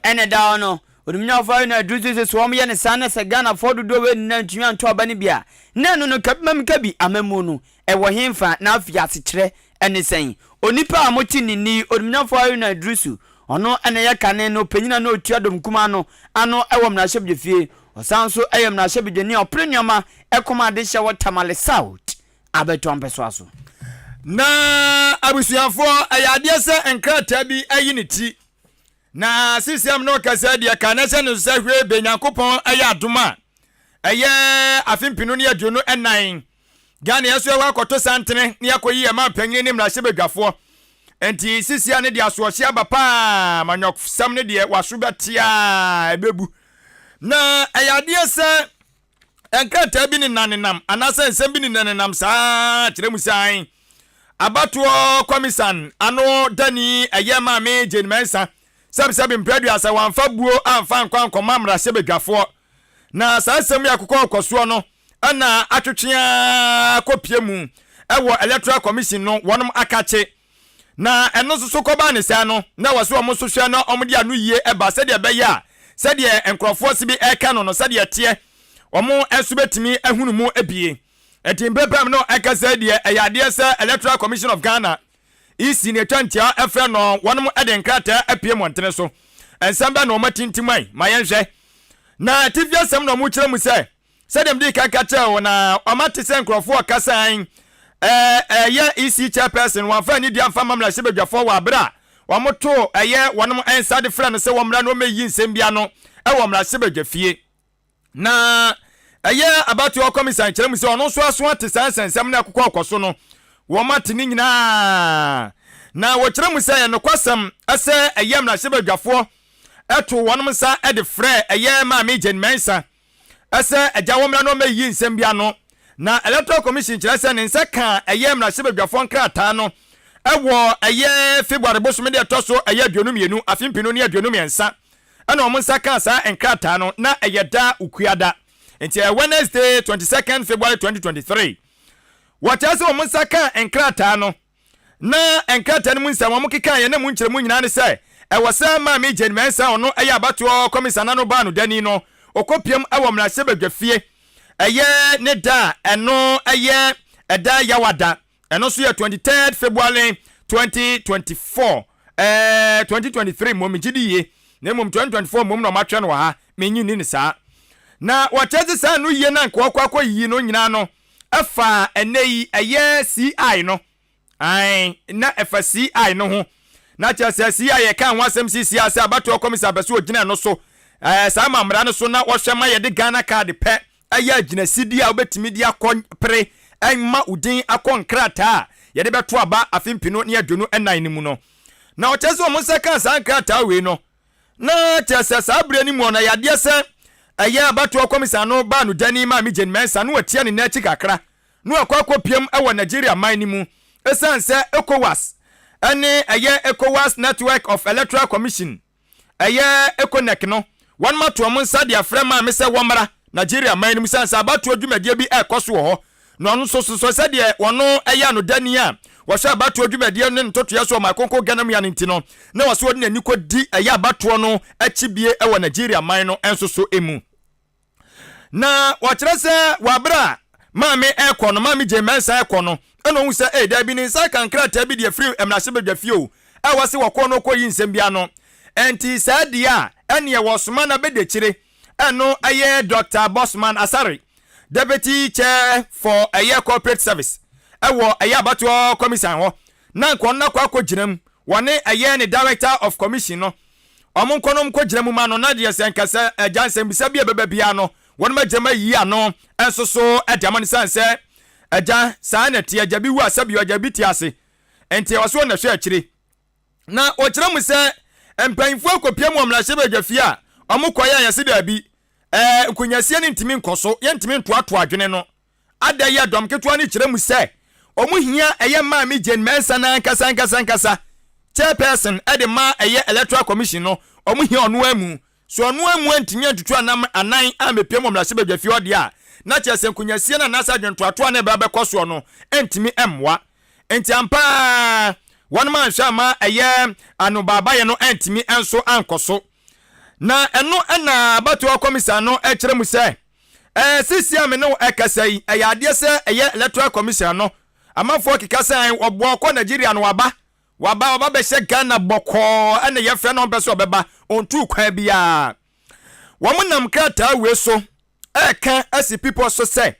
Ɛna ɛda hɔ no, Onimnyafo Haruna Iddrisu se sɛ wɔyɛ no saa na sɛ Ghanafoɔ dodoɔ wei nyinaa ntumi anto aba no bi a, na ɛno no kabimamikabi amammuo no ɛwɔ henfa na afei asekyerɛ ne sɛn? Onipa a mote ne nne yi, Onimnyafo Haruna Iddrisu, ɔno na ɛyɛ kane no panyin a na ɔtua dɔm kumaa no ano wɔ mmarahyɛbadwafie. Ɔsan nso yɛ mmarahyɛbadwani a ɔpere nneɛma kɔma adehyɛ wɔ Tamale South abɛtoa mpɛsoa so. Na abusuafoɔ, ɛyɛ adeɛ sɛ nkrataa bi ayi ne ti Na sisiam no kasa deɛ ka na hyɛ no nso sɛ hwee bɛ Nyankopɔn ɛyɛ adom a ɛyɛ afe mpenu ne 24 Ghana yɛ so ɛwɔ akɔto santene ne akɔyi yɛ manpanyini ne mmarahyɛbadwafoɔ nti sisia no deɛ asoɔhye aba paa manyɔsɛm no deɛ waso bɛtea ɛbɛbu na ɛyɛ adeɛ sɛ Nkrataa bi nenanenam anaasɛ nsɛm bi nenanenam saa ara kyerɛ mu sɛ ae, abatoɔ kɔmisan ano dani ɛyɛ Maame Jane Mensah sɛbsɛbe mprɛ aduasa wamfa buo amfa ankɔ ankɔma mmarahyɛbadwafoɔ. Na saa nsɛm yi akokɔ rekɔsoɔ no na atwetwe ara kɔpie mu wɔ Electoral Commission no wɔnom akakye Na ɛno nso so kɔbaa ne saa no, na ɛwɔ sɛ wɔn nso hwɛ na wɔde ano yie ba sɛdeɛ ɛbɛyɛ a sɛdeɛ nkurɔfoɔ se bi reka no no, sɛdeɛ ɛteɛ, wɔn nso bɛtumi ahunu mu bie. Enti mprempren no ɛka sɛ deɛ ɛyɛ adeɛ sɛ Electoral Commission of Ghana, EC, na ɛtwa ntia ɛfrɛ no, wɔnom de nkrataa apue mmɔntene so. Nsɛm bɛn na wɔn atintim ai? Ma yɛnhwɛ. Na atifi asɛm na wɔkyerɛ mu sɛ, Sɛdeɛ medii kan ka kyerɛɛ wo na wɔate sɛ nkurɔfoɔ rekasa an, ɛyɛ EC chairperson wɔamfa anidie amfa amma mmarahyɛbadwafoɔ wɔ aberɛ a wɔtoo ɛyɛ wɔnom nsa de frɛ no sɛ wɔmmra na wɔmmɛyiyi nsɛm bi ano wɔ mmarahyɛbadwafie. Na ɛyɛ abatoɔ kɔmisan kyerɛ mu sɛ ɔno nso aso ate saa nsɛnsɛm no a ɛkokɔ rekɔ so no, wɔate ne nyinaa. Na wɔkyerɛ mu sɛ ɛyɛ nokwasɛm sɛ ɛyɛ mmarahyɛbadwafoɔ too wɔnom nsa de frɛɛ ɛyɛ Maame Jane Mensah sɛ agya wɔmmra na wɔmmɛyiyi nsɛm bi ano. Na Electoral Commission kyerɛ sɛ ne nsa kaa ɛyɛ mmarahyɛbadwafoɔ nkrataa no wɔ ɛyɛ February bosome da ɛtɔ so ɛyɛ 22 afe mpenu ne 23. ɛna wɔn nsa kaa saa nkrataa no, na ɛyɛ da Okuada. Nti ɛyɛ Wednesday 22nd February 2023. Wɔkyerɛ sɛ wɔn nsa kaa nkrataa no, na nkrataa no mu nsɛm wɔn kekaeɛ na mu nkyerɛmu nyinaa ne sɛ ɛwɔ sɛ Maame Jane Mensah a ɔno yɛ abatoɔ kɔmisa no ano baa no dani no ɔkɔpiam wɔ mmarahyɛbadwafie ɛyɛ ne da a ɛno ɛyɛ ɛda Yawada. Ɛno nso yɛ 23rd February 2024 ɛɛ 2023 mmom megye di yie na mmom 2024 mmom na wɔatwerɛ no wɔ ha menye nni no saa. Na wɔkyerɛ sɛ saa no yie na nka wɔkɔ akɔyiyi no nyinaa no ɛfa ɛnɛ yi ɛyɛ CI no ae na ɛfa CI no ho na kyerɛ sɛ CI yɛka ho asɛm sisi a sɛ abatoɔ kɔmisa pɛ sɛ ɔgyina ɛno so ɛɛ saa ma mmara no so na wɔhwɛ ma yɛde Ghana card pɛ ɛyɛ agyinasidi a wobɛtumi de akɔ pere ma wo din akɔ nkrataa a yɛde bɛto aba afe mpenu ne 24 no mu no. Na ɔkyerɛ sɛ wɔn nsa kaa saa nkrataa wei no, na kyerɛ sɛ saa berɛ no mu ɔno ɛyɛ adeɛ sɛ ɛyɛ abatoɔ kɔmisa no baa no dani Maame Jane Mensah na watia ne nan akyi kakra na wakɔ akɔpiam wɔ Nigeria man no mu ɛsiane sɛ ECOWAS ne ɛyɛ ECOWAS Network of Electoral Commission ɛyɛ Econec no, wɔnom ato wɔn nsa de afrɛ maame sɛ wɔmmra Nigeria man no mu sane sɛ abatoɔ dwumadie bi ɛrekɔ so wɔ hɔ. Na ɔno nso sosɔ sɛdeɛ wɔno ɛyɛ anodani a wɔhwɛ abatoɔ dwumadie ne ntotoeɛ so wɔ ɔman kronkron Ghana mu ya no nti no, na wɔsɛ wɔde n'ani kɔdi ɛyɛ abatoɔ no akyi bie wɔ Nigeria man no nso so mu. Na wɔkyerɛ sɛ wɔ abere a maame ɛkɔ no, maame Jane Mensah ɛkɔ no, ɛna ohun sɛ ee daabi ne nsa aka nkrataa bi deɛ firi mmarahyɛbadwa fie o, a wɔse wɔkɔɔ no kɔyi nsɛm bi ano. Ɛnti saa deɛ a ɛneɛ wɔsoma no abɛdakyire, ɛno ɛyɛ Dr. Bosman Asare, Deputy Chair for ɛyɛ Corporate Service ɛwɔ ɛyɛ abatoɔ kɔmisan hɔ, na nka ɔno akɔ akɔgyina mu, wɔne ɛyɛ ne Director of Commission no Wɔn nkɔ no nkɔgyina mu ma no, na deɛ sɛ nka sɛ agya nsɛmbisa bi a ɛbɛba biara no, wɔnom agyina mu ayiyi ano nso so de ama no, sane sɛ agya saa na ɛteɛ, agya bi wu a sɛbio agya bi te ase, nti ɛwɔ sɛ wɔn na ɛhwɛ akyire. Na wɔkyerɛ mu sɛ mpanyinfoɔ akɔpia mu wɔ mmarahyɛbadwafie a wɔn kɔeɛ a yɛse daabi, ɛɛ nkonyasie no ntumi nkɔ so, yɛntumi ntoatoa adwene no. Ada yi a dɔm ketewa no kyerɛ mu sɛ wɔn hia ɛyɛ Maame Jane Mensah no ankasa ankasa ankasa, Chairperson de ma ɛyɛ Electoral Commission no, wɔn hia ɔno amu. Sɛ ɔno amu antumi antutu anam anan ammɛpiem wɔ mmarahyɛbadwafie hɔ deɛ a, na kyerɛ sɛ nkonyasie no anaasɛ adwentoatoa no a ɛbɛba bɛkɔ soɔ no ntumi mmoa. Enti ampa ara wɔnom anhwɛ amma ɛyɛ anobaabayɛ no antumi nso ankɔ so. Na ɛno na abatoɔ kɔmisa no kyerɛ mu sɛ, Ɛɛ, seesei a me ne wo ɛkasa yi, ɛyɛ adeɛ sɛ ɛyɛ Electoral Commission no, amanfoɔ keka sɛ ae, wɔboa ɔkɔ Nigeria no waba, waba, waba bɛhyɛ Ghana bɔkɔɔ ɛna yɛfrɛ no ɔmpɛ sɛ ɔbɛba, ɔntuu kwan biara. Wɔn nam krataa wei so ɛreka asi pipɔ so sɛ,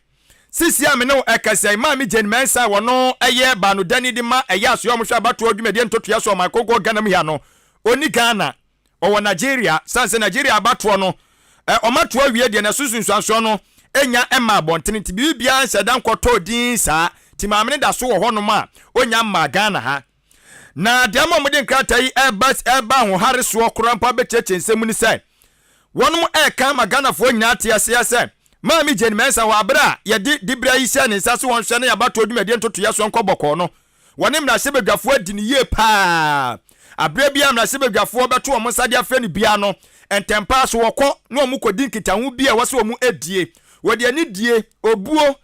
seesei a me ne wo ɛkasa yi, Maame Jane Mensah a wɔno ɛyɛ baanodani de ma ɛyɛ asoɛ a wɔhwɛ abatoɔ dwumadie ntotoeɛ so ɔman kronkron Ghana mu ha no, ɔnni Ghana. Ɔwɔ Nigeria, sane sɛ Nigeria abatoɔ no wɔn ato awie deɛ na ɛso nsunsuansoɔ no nnya mmaa abɔntene nti biribi biara nhyɛ da nkɔtɔɔ din saa nti maame no da so wɔ hɔnom a ɔnnya mmaa Ghana ha. Na deɛ ama wɔde nkrataa yi ɛreba ɛreba ahohare soɔ koraa mpo abɛkyerɛkyerɛ nsɛm mu ne sɛ wɔnom ɛreka ama Ghanafoɔ nyinaa ate aseɛ sɛ Maame Jane Mensah wɔ abere a yɛde diberɛ yi hyɛɛ ne nsa so wɔnhwɛ na yɛabatoɔ dwumadie ntotoeɛ soɔ nkɔ bɔkɔɔ no Wɔne mmarahyɛbadwafoɔ adi no yie pa ara. Aberɛ biara a mmarahyɛbadwafoɔ bɛto wɔn nsa de afrɛ no biara no, ntɛm pa ara so wɔkɔ na wɔkɔdi nkitaho bi a ɛwɔ sɛ wɔdie. Wɔde anidie, obuo,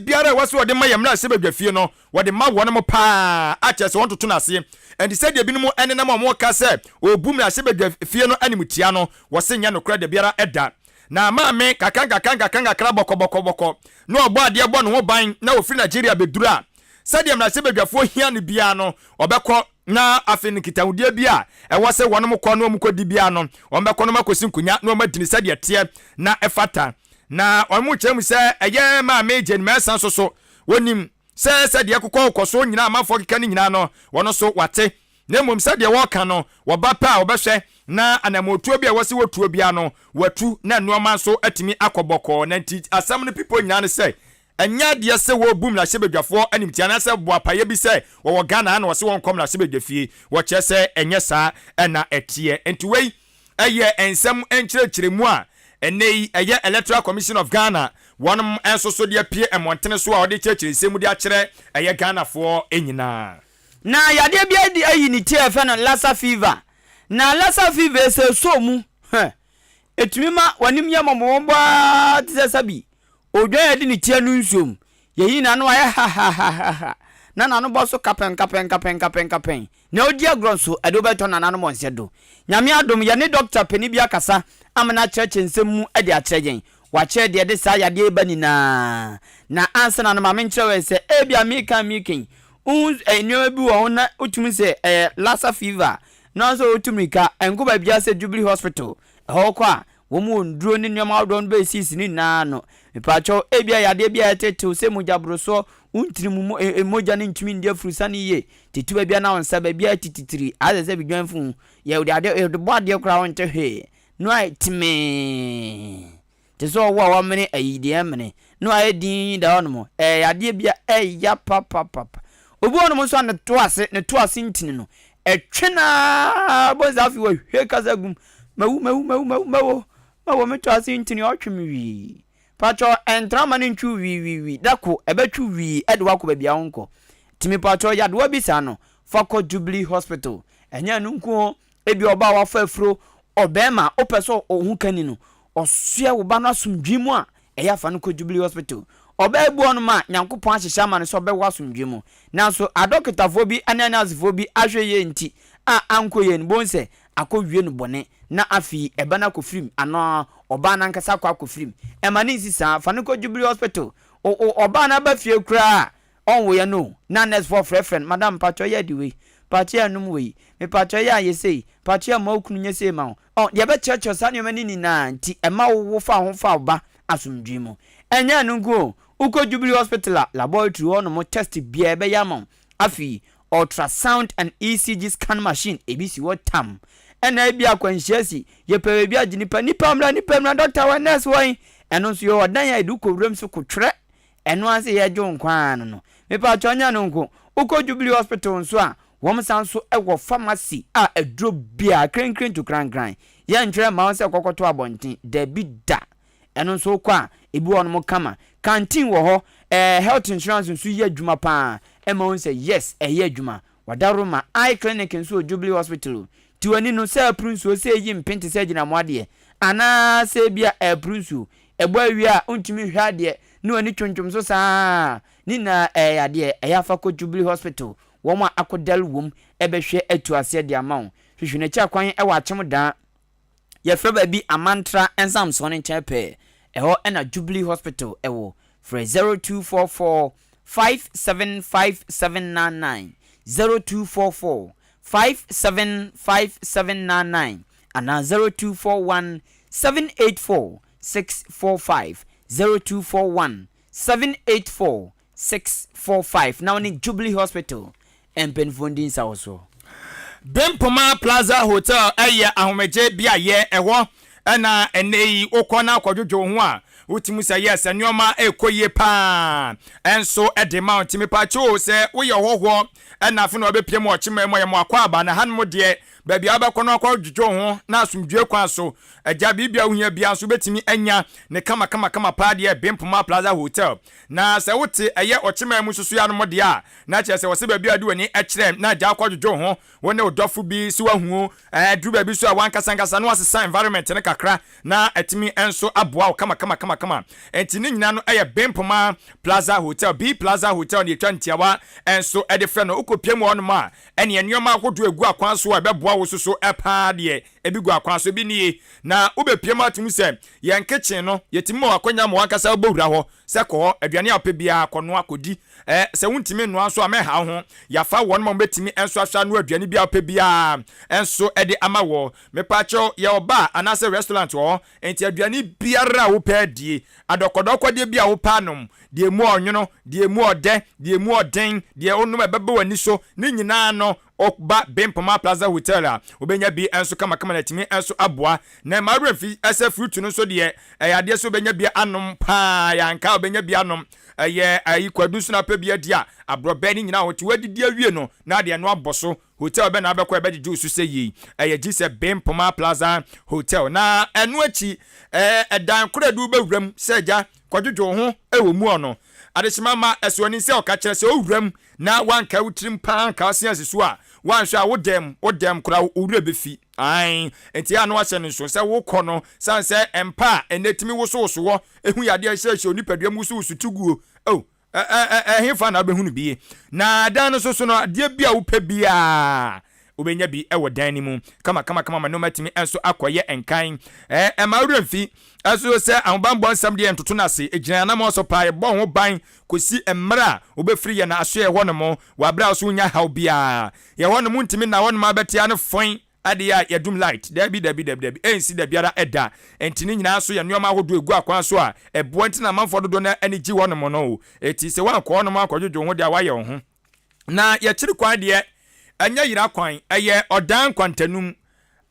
biara a ɛwɔ sɛ wɔde ma yɛn mmarahyɛbadwafie no, wɔde ma wɔn pa ara, a kyerɛ sɛ wɔntoto no aseɛ. Ɛnti sɛdeɛ binom nenam a wɔka sɛ wɔbu mmarahyɛbadwafie no animtia no, wɔse nyɛ nokorɛ dabiara da. Na maame nkakrankakra nkakrankakra bɔkɔbɔkɔbɔkɔ na ɔbɔ adeɛ bɔ ne ho ban na ɔfiri Nigeria bɛduru a, sɛdeɛ mmarahyɛbadwafoɔ hia no biara no, ɔbɛkɔ, na afei no nkitahodie bi a ɛwɔ sɛ wɔnom kɔ na wɔn kɔdi biara no, wɔn bɛkɔ na wɔn akɔsi nkonya na wɔn adi no sɛdeɛ ɛteɛ na ɛfata. Na wɔn kyerɛ mu sɛ ɛyɛ Maame Jane Mensah nso so, wɔnim sɛ sɛdeɛ ɛkokɔ kɔ so nyinaa amanfoɔ keka no nyinaa no, wɔn nso wɔate. Na mmom sɛdeɛ wɔreka no, wɔba pɛ a wɔbɛhwɛ na anammɔntuo bi a ɛwɔ sɛ wɔtuo biara no, wɔatu na nnoɔma nso atumi akɔ bɔkɔɔ. Na nti asɛm no pipɔ nyinaa ne sɛ, Ɛnyɛ adeɛ sɛ wɔrebu mmarahyɛbadwafoɔ animtia anaasɛ boapayɛ bi sɛ wɔwɔ Ghana ha na wɔse wɔnkɔ mmarahyɛbadwafie. Wɔkyerɛ sɛ ɛnyɛ saa na ɛteɛ. Nti wei yɛ nsɛm nkyerɛkyerɛmu a ɛnnɛ yi ɛyɛ Electoral Commission of Ghana wɔnom nso so de apue mmɔntene so a wɔde rekyerɛkyerɛ nsɛm mu de akyerɛ ɛyɛ Ghanafoɔ nyinaa. Na yadeɛ bi adi ayi ne ti a yɛfrɛ no Lassa fever. Na Lassa fever yi sɛ ɛsɔ mu, hɛ! Ɛtumi ma w'anim yɛ mmɔbɔmmɔbɔ ara te sɛ sɛbi odwan a yɛde ne ti anu nsuom. Yɛyi n'ano a, ayɛ hahahaha, na n'ano bɔ so kapɛnkapɛnkapɛnkapɛnkapɛn. Nea odi agorɔ nso, ɛde wo bɛtɔ nananom wɔn nsa do. Nyame adom, yɛne dɔkta panin bi akasa ama no akyerɛkyerɛ nsɛm mu de akyerɛ yɛn. Wakyerɛ deɛ ɛde saa yadeɛ yi ba nyinaa. Na ansa na no, ma menkyerɛ wo ɛ sɛ, ebia mereka a mereka yi, wohu nneɛma bi wɔ ho na wotumi sɛ ɛyɛ Lassa fever, na nso wotu mmirika, nkɔ baabiara sɛ Jubilee Hospital. Ɛhɔ wokɔ a, wɔn wɔ nnuro ne nneɛma ahodoɔ no bɛsisi ne nyinaa ano. Mepaakyɛw, ebia yadeɛ bi a ɛtetew sɛ mogya borosoɔ, wo ntini mu mogya no ntumi ndi afurusane yie, tete baabi a na wo nsa baabi a tititiri, ayɛ sɛ bidwan funu, yɛde adeɛ yɛde bɔ adeɛ koraa wonte hwee, na ayɛ timee te sɛ ɔwɔ a wamene ayi deɛ ɛmene, na ayɛ dinn da hɔnom. Ɛyɛ yadeɛ bi a ɛya papapapa. Obi wɔ hɔnom nso a ne to ase ne to ase ntini no, ɛtwe no ara bɔ nsa afei wahwie kasa gum, mawu mawu mawu mawu mawo mawo me to ase ntini ɔtwe me wii. Pakyɛw ɛntra ma no ntwiw wiiwiiwi da ko ɛbɛtwiw wii ɛde wo akɔ baabi a wonkɔ nti mepakyɛw yadewa bi saa no fa kɔ Jubilee hospital ɛnyɛ ɛno nko o ebia ɔbaa wafa afuro ɔbɛɛma wopɛ sɛ ɔho kani no ɔsoɛ wo ba no asomdwee mu a ɛyɛ a fa no kɔ Jubilee hospital ɔbaa bi wɔ nom a Nyankopɔn ahyehyɛ ama no sɛ ɔbɛwo asomdwee mu nanso adɔkotafoɔ bi ne anɛɛsefoɔ bi ahwɛ yie nti a ankɔ yie no bohu sɛ akɔwie no bɔne na afei ɛba no akɔfirim anaa ɔbaa no ankasa akɔ akɔfirim. Ɛma no nsi saa. Fa no kɔ Jubilee Hospital. O, o, ɔbaa no aba fie koraa a, ɔnwoeɛ no o, na nursefoɔ frɛfrɛ no, Madam, mpakyɛ yɛ adi wei, mpakyɛ yɛ anom wei, mepakyɛ yɛ ayɛ sei, mpakyɛ yɛ mma wo kunu nyɛ sei ma wo. Ɔ, yɛbɛkyerɛkyerɛ saa nneɛma no nyinaa nti ɛma wo wo fa wo ho fa wo ba asomdwoe mu. Ɛnyɛ ɛno nko o, wokɔ Jubilee Hospital a, laboratory hɔ nom test biara yɛbɛyɛ ama wo. Afei, ultrasound and ECG scan machine, ebi si hɔ tam. Ɛna ebi akwanhyia si, yɛpɛ baabi agye nipa, nipa mmra, nipa mmra, doctor wɔ, nurse wɔ he? Ɛno nso yɛwɔ dan a yɛde wokɔ wuram so kotwerɛ. Ɛno ara sɛ yɛgye wo nkwa ara no no. Mepatwɔ nyɛ no nko, wokɔ Jubilee Hospital nso a, wɔn san nso wɔ pharmacy a aduro biara, krenkren to krankran. Yɛntwerɛ mma wo sɛ kɔkɔtɔ abɔnten, dabi da. Ɛno nso wokɔ a, ebi wɔ hɔnom kama. Canteen wɔ hɔ, ɛɛ health insurance nso yɛ adwuma paa. Ɛma wohu sɛ yes, ɛyɛ adwuma. Wadaroma Eye Clinic nso wɔ Jubilee Hospital o. Nti w'ani no, sɛ ɛporo nsuo, sɛ ɛyi mpen te sɛ agyinamoa deɛ, anaa sɛ ebia ɛreporo nsuo, ɛbɔ awia a wontumi nhwɛ adeɛ na w'ani twontwom so saa ara, ne nyinaa ɛyɛ yadeɛ. Ɛyɛ a fa kɔ Jubilee Hospital, wɔn a akodɛre wom bɛhwɛ atu aseɛ de ama wo. Hwehwɛ n'akyi akwan wɔ Akyem Daa. Yɛfrɛ baabi Amantra Nsamsoɔ no nkyɛn pɛɛ. Ɛhɔ na Jubilee Hospital wɔ. Frɛ 0244 575799, 0244 575799 anaa 0241 784 645, 0241 784 645 na wo ne Jubilee Hospital mpanyinfoɔ ndi nsawɔsoɔ. Bempoma Plaza Hotel yɛ ahomegye beaeɛ, ɛhɔ na ɛnnɛ yi wokɔ na akɔdwodwo wo ho a, wotumi sɛ yes nneɛma ɛrekɔ yie paa nso de ma wo. Nti mepaakyɛw o, sɛ woyɛ ɔhɔhoɔ na afei na wabɛpie mu ɔkyema mu a, yɛ mo akwaaba na hanom deɛ baabi a wobɛkɔ no akɔdwodwo wo ho na asomdwoe kwan so agya biribi a wohia biara nso wobɛtumi anya ne kama kama kama paa deɛ Bempoma Plaza Hotel. Na sɛ wote ɛyɛ ɔkyeman mu susuɛ anom deɛ a, na kyerɛ sɛ wɔsɛ baabi a wode w'ani kyerɛ na agya akɔdwodwo wo ho, wo ne wo dɔfo bi so ahu o, ɛduru baabi nso a w'ankasa ankasa na woasesa environment no kakra na atumi nso aboa wo kama kama kama kama. Enti ne nyinaa no ɛyɛ Bempoma Plaza Hotel, B Plaza Hotel na yɛtwa ntiawa nso de frɛ no. Wokɔpia mu wɔ hɔnom a, ɛneɛ nneɛma ahodoɔ a ɛgu akwan so a ɛbɛboa wo nso so paa deɛ, ebi gu akwan so, ebi nie. Na wobɛpia mu atom sɛ yɛn kitchen no, yɛtumi ma wo akwanya ma w'ankasa wobɛwura hɔ sɛ kɔ hɔ, aduane a wopɛ biara kɔnoa kɔdi. Ɛ, sɛ wontumi nnoa nso a, mɛnha wo ho. Yɛafa wɔn ma wɔbɛtumi nso ahwɛ anoa aduane biara a wopɛ biara nso de ama wɔ. Mepaakyɛw, yɛwɔ bar anaasɛ restaurant wɔ hɔ, enti aduane biara a wopɛ adie, adɔkɔdɔkɔdeɛ bi a wopɛ anom, deɛ emu ɔnwono, deɛ emu ɔdɛ, deɛ emu ɔden, deɛ wonom a ɛbɛba w'ani so, ne nyinaa no, Woba Bempoma Plaza Hotel a, wobɛnya bi nso kamakama na atumi nso aboa. Na mma wo werɛ mfi sɛ fruit no nso deɛ, ɛyɛ adeɛ sɛ wobɛnya bi anom paa, ɛyɛ anka a wobɛnya bi anom. Ɛyɛ ayi kwadu nso na wopɛ bi adi a, aborɔbɛ ne nyinaa wote woadidi awie no na adeɛ no abɔ so. Hotel bɛn na wobɛkɔ a ɛbɛgyegye wo so sɛ yei? Ɛyɛ gye sɛ Bempoma Plaza Hotel. Na ɛno akyi, ɛdan koro a ɛde wo bɛwura mu sɛ agya kɔdwodwo wo ho wɔ mu hɔ no, adehyema mma ɛso ani sɛ ɔka kyerɛ sɛ owura mu na woankae wo tirim paa anka ase ansi so a, woanhwɛ a wo dɛm, wo dɛm koraa wo werɛ bɛfi. Ae, enti a na wahyɛ no nso sɛ wokɔ no, sane sɛ mpa a ɛnnɛ tumi wosowoso hɔ, ehu yadeɛ hyɛhyɛ onipadua mu wosowoso ti guo. Oh, ɛ ɛ ɛ ɛhefa na wobɛhunu bi? Na dan no so so no, adeɛ bi a wopɛ biara, wobɛnya bi wɔ dan no mu kama kama kama ma nneɛma atumi nso akɔyɛ nkan. Ɛ ɛma wo werɛ mfi nso sɛ ahobammɔ nsɛm deɛ ntoto no ase, ɛgyina yɛn anammɔn so paa, yɛbɔ ho ban kɔsi mmerɛ a wobɛfiri yɛn asoɛeɛ hɔnom wɔ aberɛ a wo so wonnya haw biara. Yɛ hɔnom ntumi nna hɔnom abɛtea no fɔn adeɛ a yɛdum light daabi daabi daabi daabi ɛnsi dabiara da nti ne nyinaa nso yɛ nnoɔma ahodoɔ ɛgu akwan so a ɛboa nti na amanfoɔ dodoɔ no ani gye hɔnom no o ɛti sɛ woankɔ hɔnom ankɔdwodwo wo ho deɛ a woayɛ wo ho na yɛkyiri kwan deɛ ɛnyɛ yera kwan ɛyɛ ɔdan nkwantanum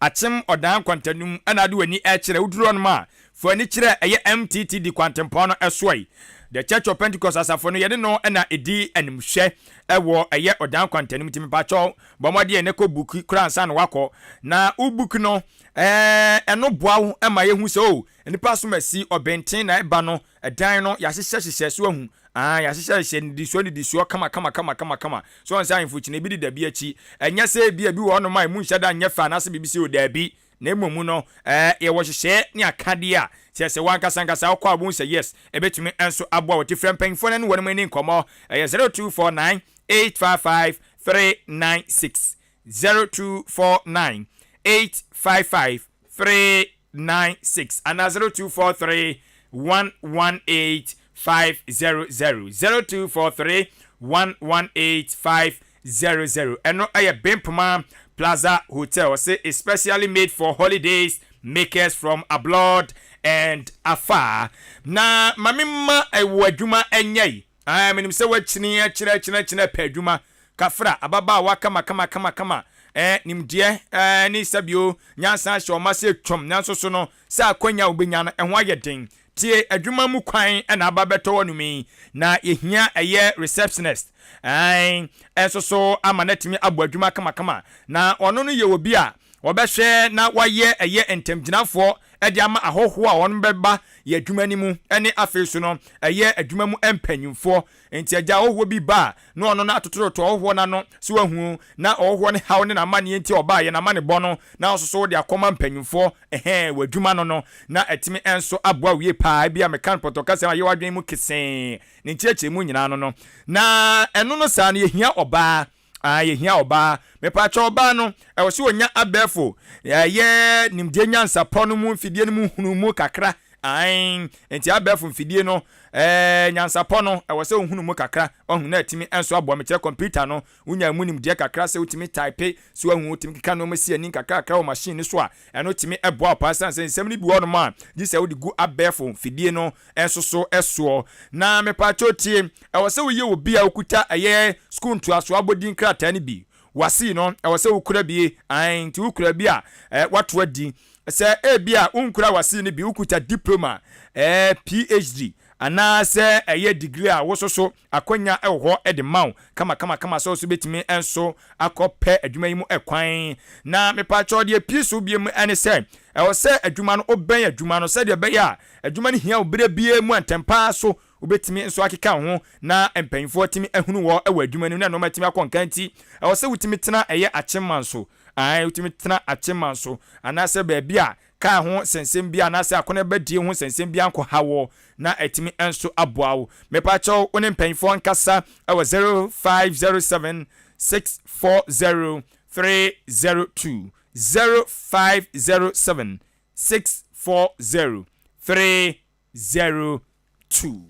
Akyem Ɔdan Kwantanum na ade w'ani rekyerɛ. Woduru hɔnom a, fa w'ani kyerɛ ɛyɛ MTTD kwantempɔn no soɛ. The Church of Pentecost asafo no, yɛne no na ɛdi animhwɛ wɔ ɛyɛ Ɔdan Kwantanum. Nti mepakyɛw, bɔ mmɔden na kɔ book koraa ansa na woakɔ. Na wo book no, ɛno boa wo ma yɛhu sɛ, oh, nnipa asom asi, ɔbenten na ɛba no, Ɛdan no, yɛahyehyɛhyehyɛ, so wahu? Aane, yɛahyehyɛhyehyɛ nnidisoɔ nnidisoɔ kama kama kama kama kama. So wahu sɛ ahemfo kyini ebi deda bi akyi? Ɛnyɛ sɛ ebia ebi wɔ hɔnom a emu nhyɛ da nyɛ fɛ anaasɛ biribi sei o, daabi. Na mmom no, ɛɛ, yɛwɔ nhyehyɛeɛ ne akadeɛ a, kyerɛ sɛ w'ankasa ankasa wokɔ a wobɛhu sɛ yes, ɛbɛtumi nso aboa wo. Nti frɛ mpanyimfoɔ no ne wɔnom nni nkɔmmɔ. Ɛyɛ 0249 855 396, 0249 855 396. 96 anaa 0243 118 500 0243 118 500 ɛno ɛyɛ Bempoma Plaza Hotel ɔse is specially made for holidays makers from abroad and afar na ma me ma ɛwɔ adwuma ɛnyɛ yi Ae, menim sɛ woakyini akyiri akyini akyini apɛ adwuma. Kafra, ababaawa kama kama kama kama, eh, nimdeɛ, eh, ne sɛbio nyansa ahyɛ wo ma sɛ twam, nanso so no, sɛ akwanya a wobɛnya no, ɛho ayɛ den. Tie, adwuma mu kwan na aba abɛtɔ w'anom yi, na yɛhia ɛyɛ receptionist, ae, nso so ama no atumi abɔ adwuma kama kama. Na ɔno no yɛ obi a wɔbɛhwɛ na wayɛ ɛyɛ ntamgyinafoɔ de ama ahɔhoɔ a wɔn bɛba yɛ adwuma no mu ne afei so no ɛyɛ adwuma mu mpanyinfoɔ. Nti agya ahɔhoɔ bi ba a na ɔno no atotototo ɔhɔhoɔ no ano so wahu na ɔhɔhoɔ no haw ne n'amaneɛ nti a ɔbaeɛ n'amanebɔ no na ɔso so wode akɔma mpanyinfoɔ ɛhɛn wɔ adwuma no no na atumi nso aboa wo yie paa. Ebia meka no pɔtɔ kasa mu ayɛ w'adwene mu kesee ne nkyerɛkyerɛmu nyinaa no no na ɛno no saa no yɛhia ɔbaa. Ah yɛhia ɔbaa. Mepaakyɛw ɔbaa no ɛwɔ sɛ ɔnya abɛɛfo ɛyɛ nimdeɛ nyansapɔ no mu mfidie no mu hunu mu kakra ae nti abɛɛfo mfidie no ɛɛ nyansapɔ no ɛwɔ sɛ ɔhunu mu kakra ɔhu na atumi nso aboa mekyerɛ kɔmputa no wonya mu nimdeɛ kakra sɛ wotumi type so ahu wotumi keka nneɛma si ani kakra kakra wɔ machine no so a ɛno tumi ɛboa wo paa sane sɛ nsɛm no bi wɔ hɔnom a gye sɛ wode gu abɛɛfo mfidie no nso so soɔ. Na mepaakyɛw tie, ɛwɔ sɛ woyɛ obi a wokuta ɛyɛ sukuu ntoasoɔ abɔdin krataa no bi. Wasii no, ɛwɔ sɛ wokura bi, ae, nti wokura bi a, eh, wato adi. Sɛ ebi a wonkura wasii no bi, wokuta diploma, eh, PhD, anaasɛ ɛyɛ degree a wososo Akwanya wɔ hɔ de ma wo kamakamakama sɛ wo nso bɛtumi nso akɔ pɛ adwuma yi mu kwan. Na mepaakyɛw deɛ pii so biom ne sɛ, ɛwɔ sɛ adwuma no wobɛn adwuma no sɛdeɛ ɛbɛyɛ a adwuma no hia wo berɛ biara mu a ntɛmpaa so wobɛtumi nso akeka wo ho na mpanyinfoɔ atumi ahunu wɔ wɔ adwuma no mu na nnoɔma atumi akɔ nkan nti ɛwɔ sɛ wotumi tena ɛyɛ akyemman so. Ae, wotumi tena akyemman so anaasɛ baabi a Kaa ho nsɛnsɛm biara anaasɛ akɔneabadie ho nsɛnsɛm biara nkɔha wo na atumi nso aboa wo. Mepakyɛw wo ne mpanyinfoɔ nkasa wɔ 0507 640 302, 0507 640 302.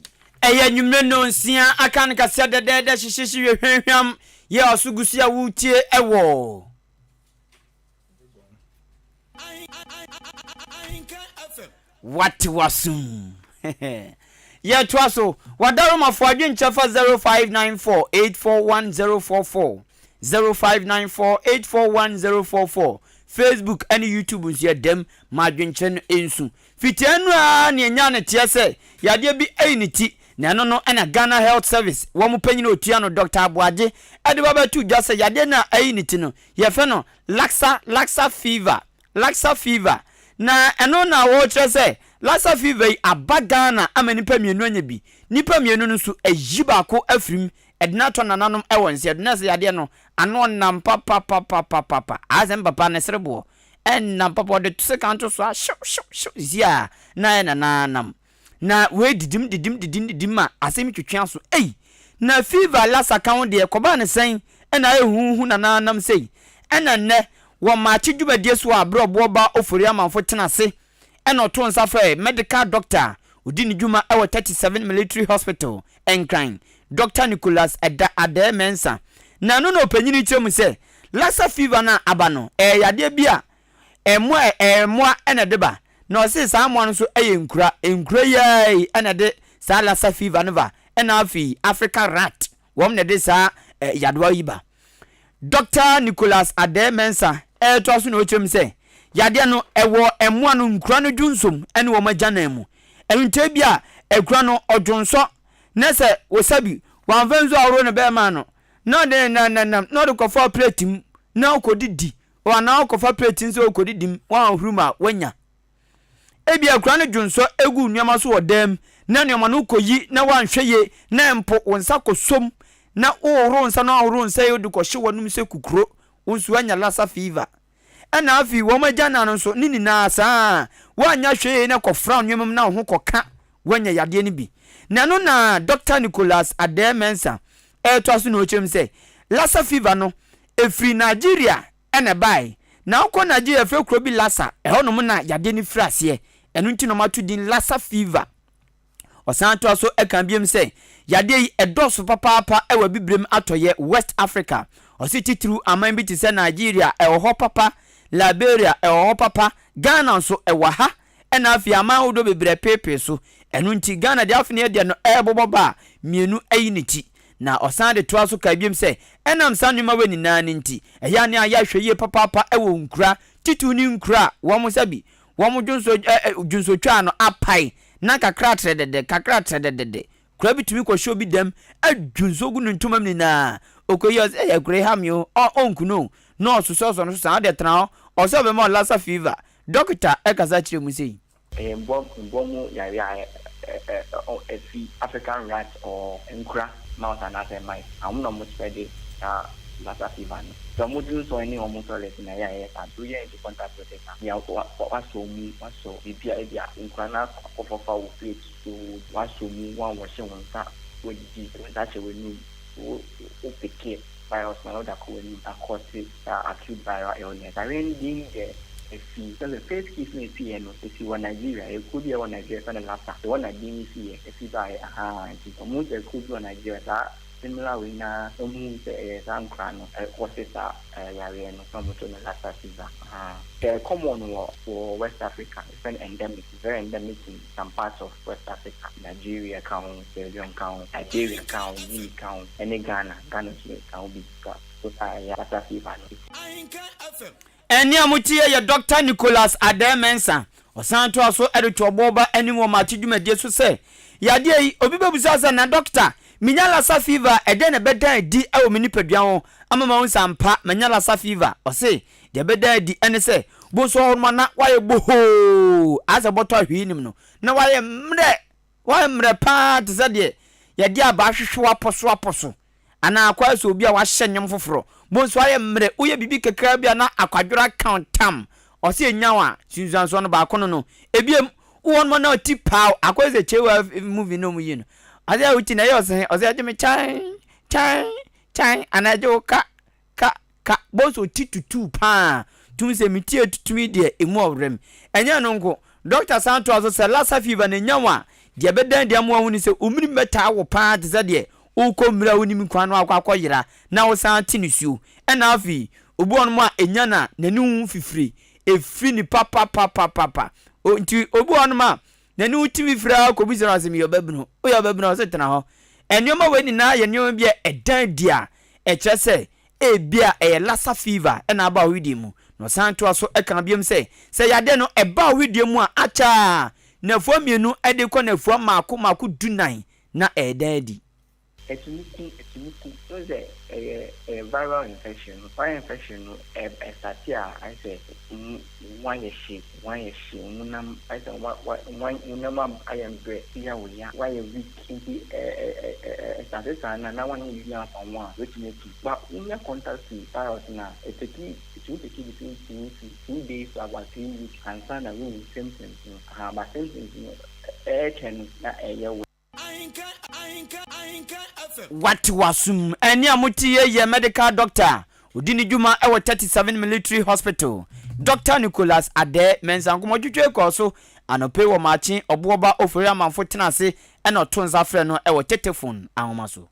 Ɛyɛ anwummere nnɔnsia aka no kaseɛ dɛdɛɛdɛ hyehyehye hwɛ hwamhwam yɛ ɔso gu so a woretie wɔ. Wate w'asom. Yɛtoa so. W'adaromafoɔ adwenkyerɛ fa 0594 841044, 0594 841044. Facebook ne YouTube nso yɛda mu ma adwenkyerɛ no nsu. Fiti ɛno ara na yɛnyaa no teɛ sɛ yadeɛ bi ayi ne ti, na ɛno no na Ghana Health Service wɔn panyin a ɔtua no Dɔkta Aboagye de ba bɛtoo dwa sɛ yadeɛ no a ayi ne ti no yɛfrɛ no Laksa Laksa fever, Laksa fever, na ɛno na wɔrekyerɛ sɛ Laksa fever yi aba Ghana ama nnipa mmienu anya bi, nnipa mmienu no nso ayi baako afiri mu de no atɔ nananom wɔ nseɛ do, na ɛsɛ yadeɛ no ano ɔnam papapapapapa, ayɛ sɛ me papa ne sereboɔ. Ɛnam papa ɔde sekan to so a hyew hyew hyew ziaa na ayɛ nanaanam. Na wei didim didim didim didim ma asɛm yi twetwe aso. Ei! Na fever lassa ka ho deɛ kɔbaa no sɛn na ayɛ huuhu nanaanam sei? Ɛna nnɛ wɔ maakye dwumadie so a berɛ ɔboɔ ba Ofori Amanfo tena ase ɛna ɔtoo nsa frɛɛ medical doctor a ɔdi ne dwuma wɔ 37 Military Hospital, Nkran, Dɔkta Nicholas Ɛda Adɛɛ Mensah. Na ɛno na ɔpanyin yi kyerɛ mu sɛ Lassa fever no a aba no, ɛyɛ yadeɛ bi a mmoa a ɛyɛ mmoa na ɛde ba. Na ɔse saa mmoa no nso yɛ nkura. Nkura yi ara yi na ɛde saa Lassa fever no ba. Ɛna afei African rat, wɔn na ɛde saa yadewa yi ba. Dɔkta Nicholas Adɛɛ Mensah retoa so na ɔkyerɛ mu sɛ, yadeɛ no, ɛwɔ mmoa no nkura no dwonsom ne wɔn agyanan mu. Ɛno nti ebia akura no ɔdwonsɔ na sɛ wɔsabi, wɔamfa nsuo ahorow no bɛɛma no, na ɔde ne nan nam na ɔde kɔfa plate mu na ɔkɔdidi, anaa ɔkɔfa plate nso ɔkɔdidi mu, wɔanhuru mu a, wanya. Ebia akura no dwonsɔ gu nneɛma so wɔ dan mu na nneɛma no wokɔyi na woanhwɛ yie na mpo wo nsa kɔsɔ mu na wohohoro wo nsa na woahohoro wo nsa yie wode kɔhye w'anom sɛ kukuro, wo nso woanya Lassa fever. Ɛna afei wɔn agyanan no nso ne nyinaa saa ara, woanyɛ hwee yie na kɔfra nneɛma mu na wo ho kɔka woanya yadeɛ no bi. Na ɛno na Dɔkta Nicholas Adeh Mensah ɛretoa so na ɔkyerɛ mu sɛ Lassa fever no ɛfiri Nigeria na ɛbae. Na wokɔ Nigeria yɛfrɛ kuro bi Lassa, ɛhɔnom na yadeɛ no firi aseɛ. Ɛno nti na wɔato din Lassa fever. Ɔsan toa so ka biom sɛ, yadeɛ yi ɛdɔɔso papaapa wɔ Abibirem atɔeɛ, West Africa. Ɔse titiriw aman bi te sɛ Nigeria ɛwɔ hɔ papa, Liberia ɛwɔ hɔ papa, Ghana nso ɛwɔ ha ɛna afei aman ahodoɔ bebree ɛpeepee so. Ɛno nti Ghana deɛ afei deɛ no ɛrebobɔ ba a, mmienu ayi ne ti. Na ɔsan de toa so kae biom sɛ, ɛnam saa nneɛma wei nyinaa no nti, ɛyɛ a ne ayɛ ahwɛyie papaapa wɔ nkura, titiriw ne nkura a wɔn nsa bi, wɔn dwonso ɛ ɛ dwonsotwaa no apae na kakra trɛdɛdɛ, kakra trɛdɛdɛdɛ. Kura bi tumi kɔhyɛ obi dam, adwu nsuo gu ne ntoma mu nyinaa. Ɔkɔyi ɔsɛ, ɛyɛ kura yi ha me o, ɔ ɔnku no o. Na ɔsosɔsosɔ no so saa, ɔde tena hɔ, ɔsɛ ɔbɛma wo Lassa fever. Dɔkota kasa kyerɛ mu sei. Ɛyɛ mboa mboa mu yare a ɛfi African rat or nkura mouse anaasɛ mice a wɔn na wɔn spread saa Lassa fever no. Sɛ wɔn dwonsɔ ne wɔn toilet na ɛyɛ a ɛyɛ saa nti woyɛ into contact with it a nea wasɔ mu wasɔ biribi a ebi a nkura no akɔfɔfa wo plate so wasɔ mu woanwɔhye wo nsa woadidi wo nsa ahyɛ w'anum wo wo peke virus no na wode akɔ w'anum akɔse saa acute viral illness. Yareɛ no din deɛ ɛfi sɛ first case no a ɛsiiɛ no ɛsi wɔ Nigeria, ɛyɛ kuro bi a ɛwɔ Nigeria yɛfrɛ no Lassa, ɛhɔ na din no siiɛ, ɛfi baeɛ ahaa nti wɔhu sɛ kuro bi wɔ Nigeria saa similar wei no ara na wɔhuu sɛ ɛyɛ saa nkoraa no ɛkɔse saa yareɛ no na wɔto no Lassa fever ahaa. Ɛyɛ common wɔ wɔ West Africa, yɛfrɛ no endemic, very endemic in some parts of West Africa, Nigeria ka ho, Sierra Leone ka ho, Liberia ka ho, Guinea ka ho, ɛne Ghana, Ghana nso ka ho bi ka so a ɛyɛ Lassa fever no. Ɛnne a moteɛ yɛ Dɔkta Nicholas Adeh Mensah. Ɔsan toa so de to ɔbɔɔ ba anim wɔ Makye dwumadie so sɛ, Yadeɛ yi, obi bɛbisa sɛ, na dɔkta, menya Lassa fever a, ɛdɛn na ɛbɛda adi wɔ me nipadua ho ama mahu sɛ ampa manya Lassa fever? Ɔse, Deɛ ɛbɛda adi ne sɛ, wobɛhu sɛ ɔhɔ nom a na wayɛ bohoo, ayɛ sɛ bɔtɔ a hwee nnim no, na wayɛ mmerɛ, wayɛ mmerɛ pa ara te sɛ deɛ yɛde abaa hwehwe wo apɔ so apɔ so, anaa akɔyɛ sɛ obi a wahyɛ nnwom foforɔ. Wobɛhu sɛ wayɛ mmerɛ, woyɛ biribi kakra bi a na akwadworɔ aka wo tam. Ɔse ɛnya wo a, nsunsuansoɔ no baako no no. Ebiem, wowɔ nom a na ɔti paaw, akɔyɛ sɛ Chewa movie no a wɔyi no. Ɔse wo ti no ɛyɛ ɔsɛ he? Ɔse ɛgye me kyan, kyan, kyan, anaa ɛgye wo ka, Ka, ka, bonso ti tutuu paa, tumi sɛ me ti atutumi deɛ emu ɔwerɛm. Ɛnyɛ ɛno nko, dɔkta san toa so sɛ Lassa fever no nya wo a, deɛ ɛbɛdan adi ama woahu ne sɛ wo menem bɛtaa wo paa te sɛ deɛ worekɔ mmiri a wonnim kwan no akɔ akɔyera na wosan te nisuo. Ɛna afei, obi wɔ hɔnom a ɛnya no a, n'ani ho fifire, ɛfiri no papapapapapa. O, nti obi wɔ hɔnom a, N'ani wo tumi firi ara kɔbisa no ase, meyɛ ɔbabunu? Woyɛ ɔbabunu a, ɔse tena hɔ. Nneɛma wei nyinaa yɛ nneɛma bi a ɛda adi a ɛkyerɛ sɛ ebia ɛyɛ Lassa fever na aba wo wedeɛ mu. Na ɔsan toa so ka biom sɛ, sɛ yadeɛ no ɛba wo wedeɛ mu a, akyɛ ara nnafua mmienu de kɔ nnafua mmaako mmaako dunan na ɛreda adi. Ɛtumi ku, ɛtumi ku. Wohu sɛ ɛyɛ ɛyɛ viral infection no. Viral infection no ɛ ɛstarte a ayɛ sɛ wo mu wo ho ayɛ hye, wo ho ayɛ hye, wo honam ayɛ sɛ wa wa wo honam ayɛ mbrɛ, ti yɛ wo ya, woayɛ weak. Nti ɛ ɛ ɛ ɛ ɛstarte saa no a na woanyɛ biribi amfa ho a, wobɛtumi aku. But wonya contact to virus no a, ɛtake ɛtumi take between 2 to 2 days to about 3 weeks ansa na woahu symptoms no. Ahaa, but symptoms no ɛɛkyɛ no na ɛyɛ wo. Wate w'asom. Ɛnne a mote yei yɛ medical doctor a ɔdi ne dwuma wɔ 37 Military Hospital, Dɔkta Nicholas Adeh Mensah. Nkɔmmɔtwetwe kɔɔ so anɔpa yi wɔ Maakye Ɔboɔba Ofori Amanfo tena ase na ɔto nsa frɛ no wɔ tetefon ahoma so.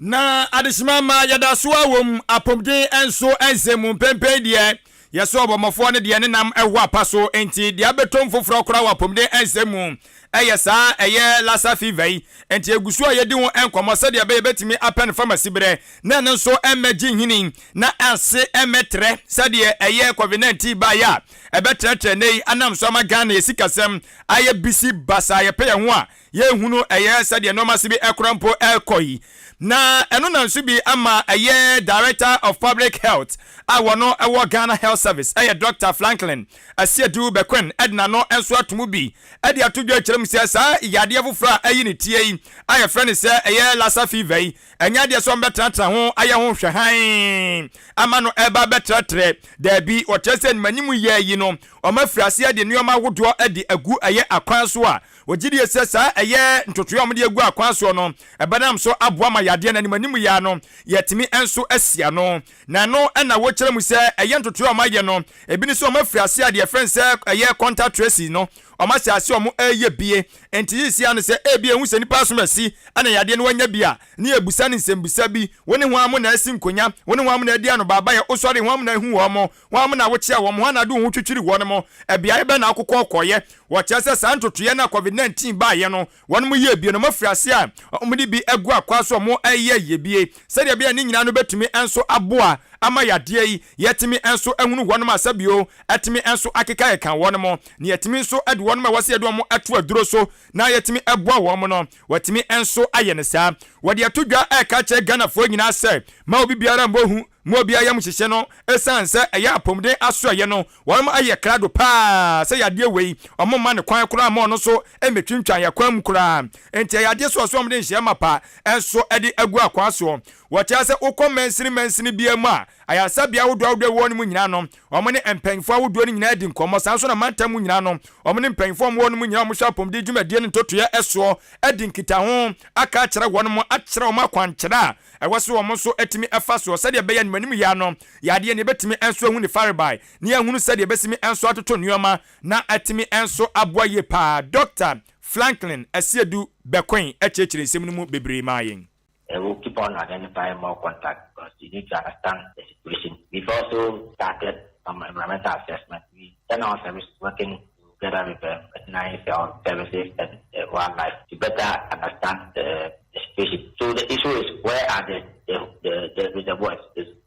Na adehyema mma yɛda so ara wom, apɔmuden nso nsɛm mu mpɛnpɛn deɛ, yɛsɛ ɔbɔmmɔfoɔ no deɛ ne nam wɔ apa so, enti deɛ abɛtɔm foforɔ koraa wɔ apɔmuden nsɛm mu yɛ saa ɛyɛ Lassa fever yi, enti yɛgu so a yɛdi ho nkɔmmɔ sɛdeɛ ɛbɛyɛ yɛbɛtumi apɛ no famasi berɛ na ɛno nso mmɛgye nhini na ase mmɛtrɛ sɛdeɛ ɛyɛ Covid 19 baeɛ a ɛbɛtrɛtrɛ nnɛ yi anam so ama Ghana yɛ sikasɛm ayɛ bisi basaa yɛpɛ yɛn ho a Yɛnhunu ɛyɛ sɛdeɛ nnoɔma se bi ɛkora mpo ɛrekɔ yi. Na ɛno na nso bi ama ɛyɛ Director of Public Health a wɔno ɛwɔ Ghana Health Service ɛyɛ Doctor Flanklin Asiedu Bequin ɛde n'ano nso ato mu bi ɛde ato dwa akyerɛ mu sɛ saa yadeɛ foforɔ a ayi ne tie yi a yɛfrɛ no sɛ ɛyɛ Lassa fever yi ɛnyɛ adeɛ sɛ wɔbɛtenatena ho ayɛ ho hwɛ hann ama no ɛreba abɛtrɛtrɛ. Daabi, wɔkyerɛ sɛ animanim yɛ yi no wɔafiri aseɛ de nnoɔma ahodoɔ ɛde agu ɛyɛ akwan so a Wɔgye die sɛ saa ɛyɛ ntotoeɛ a wɔde agu akwan soɔ no ɛbɛnam so aboa ma yadeɛ no anim anim yi ara no yɛatumi nso asi ano. Na ɛno na wɔkyerɛ mu sɛ ɛyɛ ntotoeɛ a wɔayɛ no ebi ne sɛ wɔafiri aseɛ a deɛ yɛfrɛ no sɛ ɛyɛ contact tracing no wɔahyɛ aseɛ a wɔreyɛ bie. Nti seesei ara no sɛ ebi ɛhu sɛ nipa asom asi na yadeɛ no wanya bi a ne yɛbusa no nsɛmbusa bi, wo ne hwan mo na asi nkonya, wo ne hwan mo na adi anobaabaeɛ, wosɔre hwan mo na ahu wɔn, Hwan na wokyea wɔn? Hwan na ade wo ho twitwiri wɔn? Beaeɛ bɛn na wokokɔ kɔeɛ? Wɔkyerɛ sɛ saa ntotoeɛ no a Covid-19 baeɛ no, wɔn yɛɛ bie no, wɔafiri aseɛ a wɔde bi agu akwaa so a wɔreyɛ yɛ bie sɛdeɛ ɛbɛyɛ a ne nyinaa no bɛtumi nso aboa ama yadeɛ yi yɛatumi nso ahunu wɔn a sɛbio atumi nso akekakeka wɔn na yɛatumi nso de wɔn a ɛwɔ sɛ yɛde wɔn to aduro so na yɛatumi aboa wɔn no wɔatumi nso ayɛ no saa. Wɔde ato dwa reka akyerɛ Ghanafoɔ nyinaa sɛ mma obi biara mmɔ hu Ma obiara yam hyehye no esiane sɛ ɛyɛ apɔmuden asoɛeɛ no, wɔn ayɛ krado paa sɛ yadeɛ wei wɔn mma no kwan koraa mma ɔno nso mmɛtwintwan yɛn kwan mu koraa. Enti ɛyɛ adeɛ sɛ ɔsɛ wɔn de nhyehyɛɛ mapa nso de agu akwaa soɔ. Wɔkyerɛ sɛ wokɔ mansini mansini biara mu a, ayaresabea ahodoɔ ahodoɔ a ɛwɔ hɔ no mu nyinaa no, wɔn ne mpanyinfoɔ ahodoɔ no nyinaa di nkɔmmɔ. Saa nso na mantam mu nyinaa no, wɔn ne mpanyinfoɔ a wɔwɔ hɔ no mu nyinaa a wɔhwɛ apɔmuden dwumadie ne ntotoeɛ soɔ adi nkitaho aka akyerɛ wɔn, akyerɛ wɔn akwankyerɛ a Ɛwɔ sɛ wɔn nso tumi fa soɔ sɛdeɛ ɛbɛyɛ animanim yea no yɛ adeɛ na yɛbɛtumi nso ahu ne farebae na yɛahunu sɛdeɛ yɛbɛsimi nso atoto nnoɔma na atumi nso aboa yie paa. Dɔkta Flanklin Asiedu Bekoe kyerɛkyerɛ nsɛm no mu bebree maa yɛn. We'll keep on identifying more contacts because you need to understand the situation. We've also started some environmental assessment. We general service is working together with the veterinary health services and uh, wildlife to better understand the, the situation. So the issue is where are the the the, the reservoirs?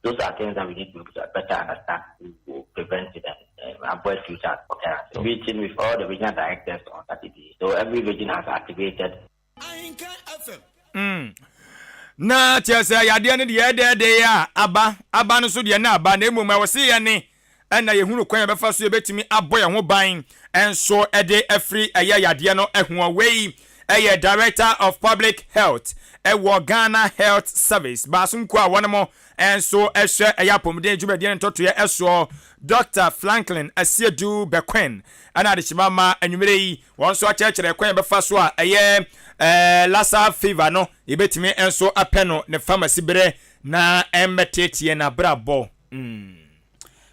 Those are things that we need to better understand to prevent it and uh, avoid future occurrences. Meeting with all the regional directors on Saturday. So every region has activated Mm. Na kyerɛ sɛ yadeɛ no deɛ ɛdɛɛdɛɛ a aba aba no so deɛ na aba na mmom ɛwɔ se yɛne ɛna yɛhunu kwan yɛbɛfa so yɛbɛtumi abɔ yɛn ho ban nso ɛde afiri ɛyɛ yadeɛ no ɛho. Wei ɛyɛ Director of Public Health ɛwɔ Ghana Health Service baaso nkuo a wɔn mo nso ɛhwɛ ɛyɛ apɔmuden dwumadie no ntotoeɛ ɛsoɔ, Dr. Franklin Asiedu Bequin, ɛna adehyema ma anwummerɛ yi Wɔn nso akyerɛkyerɛ kwan a yɛbɛfa so a ɛyɛ Lassa fever no yɛbɛtumi nso apɛ no ne pharmacy berɛ na ɛmmɛteeteɛ n'abrabɔ. Mm.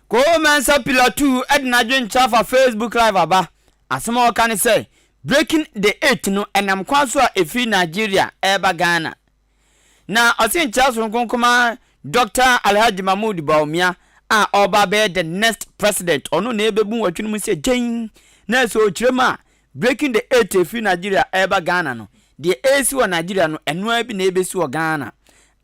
Koo Mensah Pilatu de n'adwenkyerɛ afa Facebook Live aba. Asɛm a ɔka ne sɛ, Breaking the Eight no ɛnam kwan so a ɛfiri Nigeria ɛreba Ghana. Na ɔse nkyerɛ soronko nkɔma Dɔkta Alhaji Mahmood Bawumia a ɔreba abɛyɛ the next president, ɔno na ɛbɛbu nwɔtwe no mu sɛ gyenn. Na sɛ ɔkyerɛ mu a, Breaking the Eight a ɛfiri Nigeria ɛreba Ghana no, deɛ ɛresi wɔ Nigeria no, ɛno ara bi na ɛrebɛsi wɔ Ghana.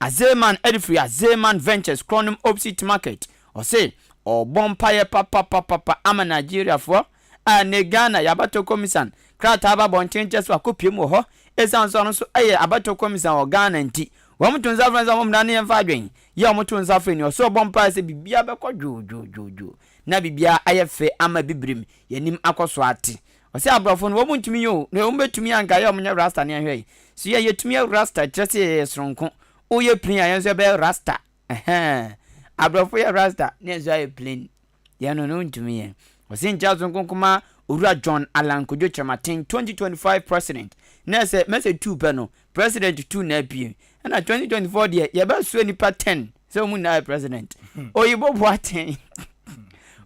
Azeman de firi Azeman Ventures, Kronom Opposite Market, ɔse ɔrebɔ mpaeɛ papapapapa ama Nigeriafoɔ a nnɛ Ghana yɛabatɔ komisan krataa aba abɔnten kyɛ sɛ wakɔpiem wɔ hɔ. Esiane sɛ ɔno nso yɛ abatoɔ kɔmisa wɔ Ghana nti, wɔto nsa frɛ no sɛ wɔmmra ne yɛmfa adwene yɛ a wɔto nsa frɛ ni. Ɔsɛ ɔbɔ mpaeɛ sɛ biribiara bɛkɔ dwoodwoodwoodwoo na biribiara ayɛ fɛ ama Abibirem yɛn anim akɔ so ate. Ɔsɛ aborɔfo no wɔn ntumi yɛ o, na wɔn bɛtumi a anka yɛ wɔn nyɛ rasta ne yɛnhwɛ yi. So yɛn yɛtumi yɛ rasta kyerɛ sɛ yɛyɛ soronko. Woyɛ plain a yɛn nso yɛbɛyɛ rasta. Ɛhɛn. Aborɔfo yɛ rasta ne yɛn nso ayɛ plain. Yɛn no no ntumi yɛ. Ɔse nkyɛ so nkonkoma Owura John Allan Kojo Kyerematen 2025 President na ɛsɛ mɛsɛ tuu pɛ no President tu na apue ɛna 2024 deɛ yɛbɛsoɛ nipa 10 sɛ wɔn nyinaa yɛ President. Oyibo Boateng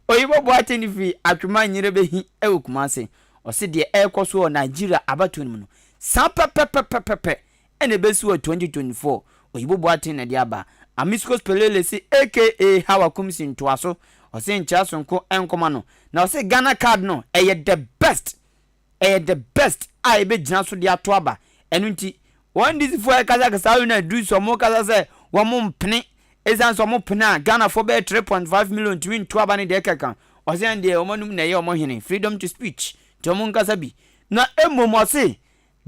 Oyibo Boateng firi Atwoma Nyerebehi ɛwɔ Kumase. Ɔse deɛ ɛrekɔ so wɔ Nigeria abatoɔ no mu no saa pɛpɛpɛpɛpɛ ɛna ɛbɛsi wɔ 2024 Oyibo Boateng na ɛde aba. Amiscos Pelele se aka Hawa Kumsi ntoaso ɔse nkyea sonko nkɔma no na ɔse Ghana card no ɛyɛ the best ɛyɛ the best a yɛbɛgyina so de ato aba ɛno nti wɔn NDC foɔ ɛkasa kasa awie na aduru sɛ wɔn kasa sɛ wɔn mpene ɛsiane sɛ wɔn pene a Ghana foɔ bɛyɛ 3.5 million ntumi nto aba ne deɛ ɛkeka ɔse ɛn deɛ wɔn anum na ɛyɛ wɔn hene freedom to speech nti wɔn nkasa bi na mmom ɔse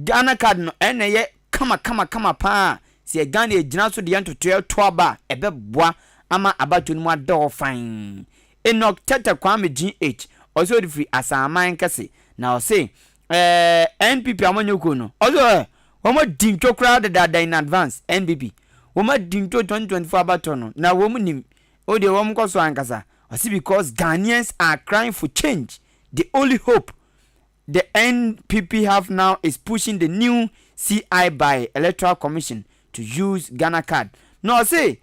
Ghana card no ɛna ɛyɛ kama kama kama paa sɛ Ghana ɛgyina so de yɛn ntotoeɛ to aba a ɛbɛboa ama abatoɔ no mu ada hɔ fann. Enoch Tete Kwame GH ɔse ɔde firi Asaman kɛse na ɔse ɛɛ NPP amanyɔkuo no ɔse ɛ wɔn adi ntwo koraa dedaada in advance NPP wɔn adi ntwo 2024 abatoɔ no na wɔn nim o deɛ wɔn kɔ so ankasa ɔse because Ghanaians are crying for change the only hope The NPP have now is pushing the new CI by Electoral Commission to use Ghana card. Na ɔse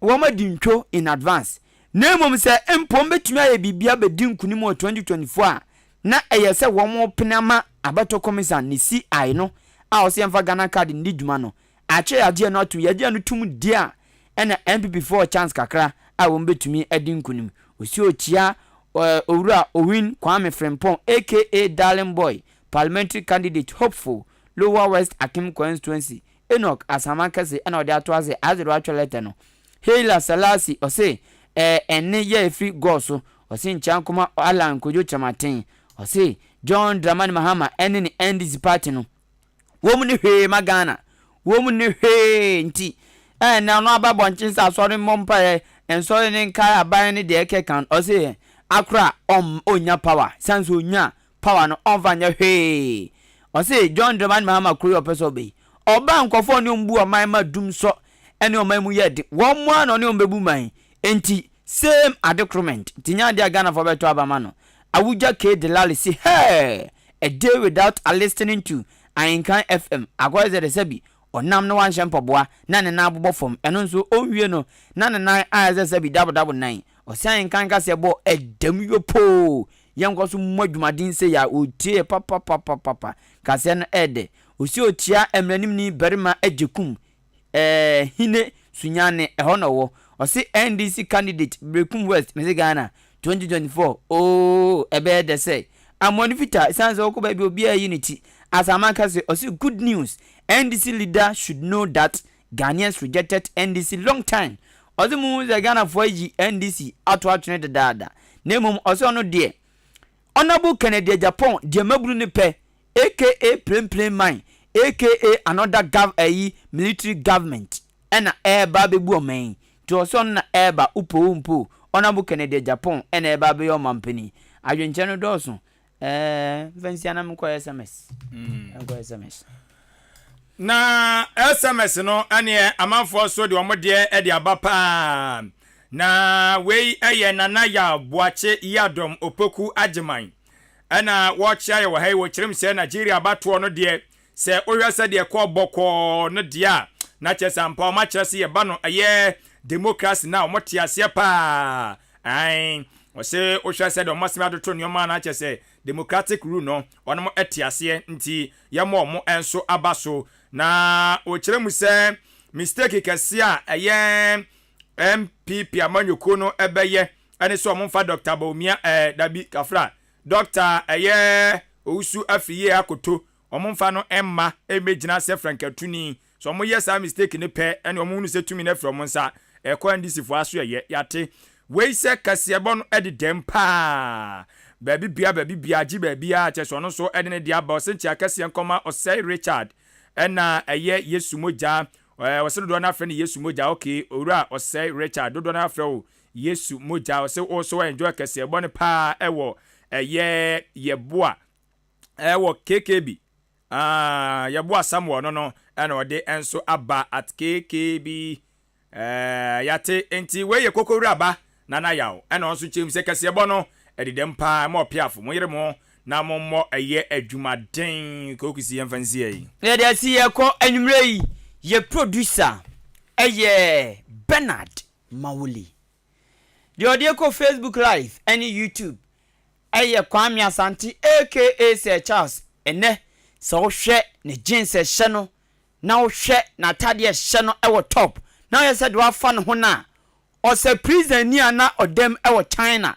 wɔn adi ntwo in advance. Na mmom sɛ mpo wɔn bɛtumi ayɛ biribi abɛdi nkunim wɔ 2024 a, na ɛyɛ sɛ wɔn repene ama Abatoɔ Kɔmisan ne CI no a ɔse yɛmfa Ghana card nni dwuma no Akyɛ yɛagye ɛno atom, yɛagye ɛno tom deɛ a, ɛna NPP foɔ wɔ chance kakra a wɔn bɛtumi adi nkunim. Ɔsi ɔkyia Owura Owin Kwame Frimpong aka Darling Boy, Parliamentary candidate hopeful, Lower West Akim Constituency, Enoch Asaman Kɛse ɛna ɔde ato ase adze de watwerɛ lɛtɛ no. Heila Selasi ɔse ɛɛ ɛnne yɛ ɛfiri Gɔɔ so, ɔse nkyia nkɔma Allan Kojo Kyerematen, ɔse John Dramani Mahama ɛne ne NDC party no. Wɔn nni hwee ma Ghana. Wɔn nni hwee nti ɛna ɔno aba abɔnten sɛ asɔre mmɔ mpaeɛ, nsɔre ne nkae aban ne deɛ ɛkeka no. Ɔse akora ɔm ɔnnya power, sane sɛ ɔnya power no ɔmfa nyɛ hwee. Ɔse John Dramani Mahama kuro yi ɔpɛ sɛ ɔba yi, ɔba nkurɔfoɔ a ɔne wɔn bu ɔman ma dum sɔ ɛne ɔman mu yɛ den, wɔn ara na ɔne wɔn bɛbu man. Enti same adekorment nti nyɛ adeɛ a Ghanafoɔ bɛtɔ aba ma no. Awugya K Delali se hɛɛ! A day without a listening to Ahenkan FM akɔyɛ sɛ de sɛbi ɔnam na wanhyɛ mpaboa na ne nan abobɔ fam ɛno nso ɔnwie no na ne nan ayɛ sɛ sɛbi dabodabo nan. Ɔse Ahenkan kaseɛ bɔ ɛdam yopoo yɛnkɔ so mmɔ adwumaden sei a ɔtie yɛ papapapapapa kaseɛ no ɛɛdɛ. Ɔse ɔkyia mmaranimni barima Agyekum eh Hine Sunyani ɛhɔ na ɔwɔ. Ɔse NDC candidate Berekum West mese Ghana 2024 ooh ɛbɛyɛ dɛ sɛ amoa no fitaa ɛsiane sɛ ɔkɔ baabi obiara yi ne ti. Asaman ka se ɔse good news NDC leader should know that Ghanaians rejected NDC long time. Ɔse monhu sɛ Ghanafoɔ ayi NDC ato atwene dedaada na mmom ɔse ɔno deɛ Honourable Kennedy Agyapong deɛ mabunu ne pɛ aka plain plain man aka another gov ayi military government ɛna ɛɛba abɛbu ɔman yi nti ɔsɛ ɔno na ɛɛba wopɛ o wompɛ o Honourable Kennedy Agyapong ɛna ɛɛba abɛyɛ ɔmanpanin adwenkyerɛ no dɔɔso ɛɛ mfa nsia na menkɔ sms nkɔ sms. Na sms no ɛneɛ amanfoɔ so de wɔn deɛ ɛde aba paa na wei ɛyɛ Nana Yaw Boakye Yiadom Opoku Agyeman Ɛna wɔkyea yɛ wɔ ha yi, wɔkyerɛ mu sɛ Nigeria abatoɔ no deɛ, sɛ wohwɛ sɛdeɛ ɛkɔɔ bɔkɔɔ no deɛ a, na kyerɛ sɛ ampa wɔn akyerɛ sɛ yɛba no ɛyɛ democracy no a wɔn te aseɛ paa. Ae, wɔse wohwɛ sɛdeɛ wɔn asɛm atoto nneɛma no akyerɛ sɛ democratic rule no wɔn te aseɛ nti yɛma wɔn nso aba so. Na wɔkyerɛ mu sɛ mistake kɛseɛ a ɛyɛ NPP amanyɔkuo no bɛyɛ ɛne sɛ wɔn mfa Dɔkta Bawumia ɛɛ dabi kafra Dɔkta ɛyɛ Owusu Afriyie Akoto wɔn mfa no mma ɛmmɛgyina sɛ frankatuni. Sɛ wɔn yɛ saa mistake no pɛ ɛne wɔn hunu sɛ tumi no afiri wɔn nsa ɛkɔ NDC foɔ aso ɛyɛ. Yɛate wei sɛ kaseɛbɔ no ɛde dɛm paa baabi bia baabi bia gye baabi a kyɛ sɛ ɔno nso ɛde ne deɛ aba ɔsɛ nkyia kɛseɛ nkɔma Ɔsɛe Richard. Ɛna ɛyɛ Yesu mogya. Ɛɛ ɔsɛ dodoɔ no afrɛ no Yesu mogya. Okay, owura ɔsɛe Richard dodoɔ no afrɛ wo Yesu mogya. Ɔsɛ wo so enjoy kɛseɛ bɔ no paa ɛwɔ ɛyɛ yɛboa ɛwɔ KKB. Ah, yɛboa Samuel no no ɛna ɔde nso aba at KKB. Ɛɛ yate nti wei yɛ kokowura ba Nana Yaw ɛna ɔnso kyerɛ mu sɛ kɛseɛbɔ no ɛdedam paa ɛma ɔpeafo mo yere mo na mo mmɔ ɛyɛ adwumaden Kokusi yɛmfa nsi ɛyi. Yɛde asi yɛkɔ anwummerɛ yi yɛ producer ɛyɛ Bernard Mawuli. Deɛ ɔde kɔ Facebook live ɛne YouTube ɛyɛ Kwame Asante aka Sir Charles. Ɛnɛ sɛ wohwɛ ne jeans ɛhyɛ no na wohwɛ n'atadeɛ ɛhyɛ no ɛwɔ top na woyɛ sɛ deɛ wafa ne ho no a, ɔsɛ prison ni a na ɔdam ɛwɔ China.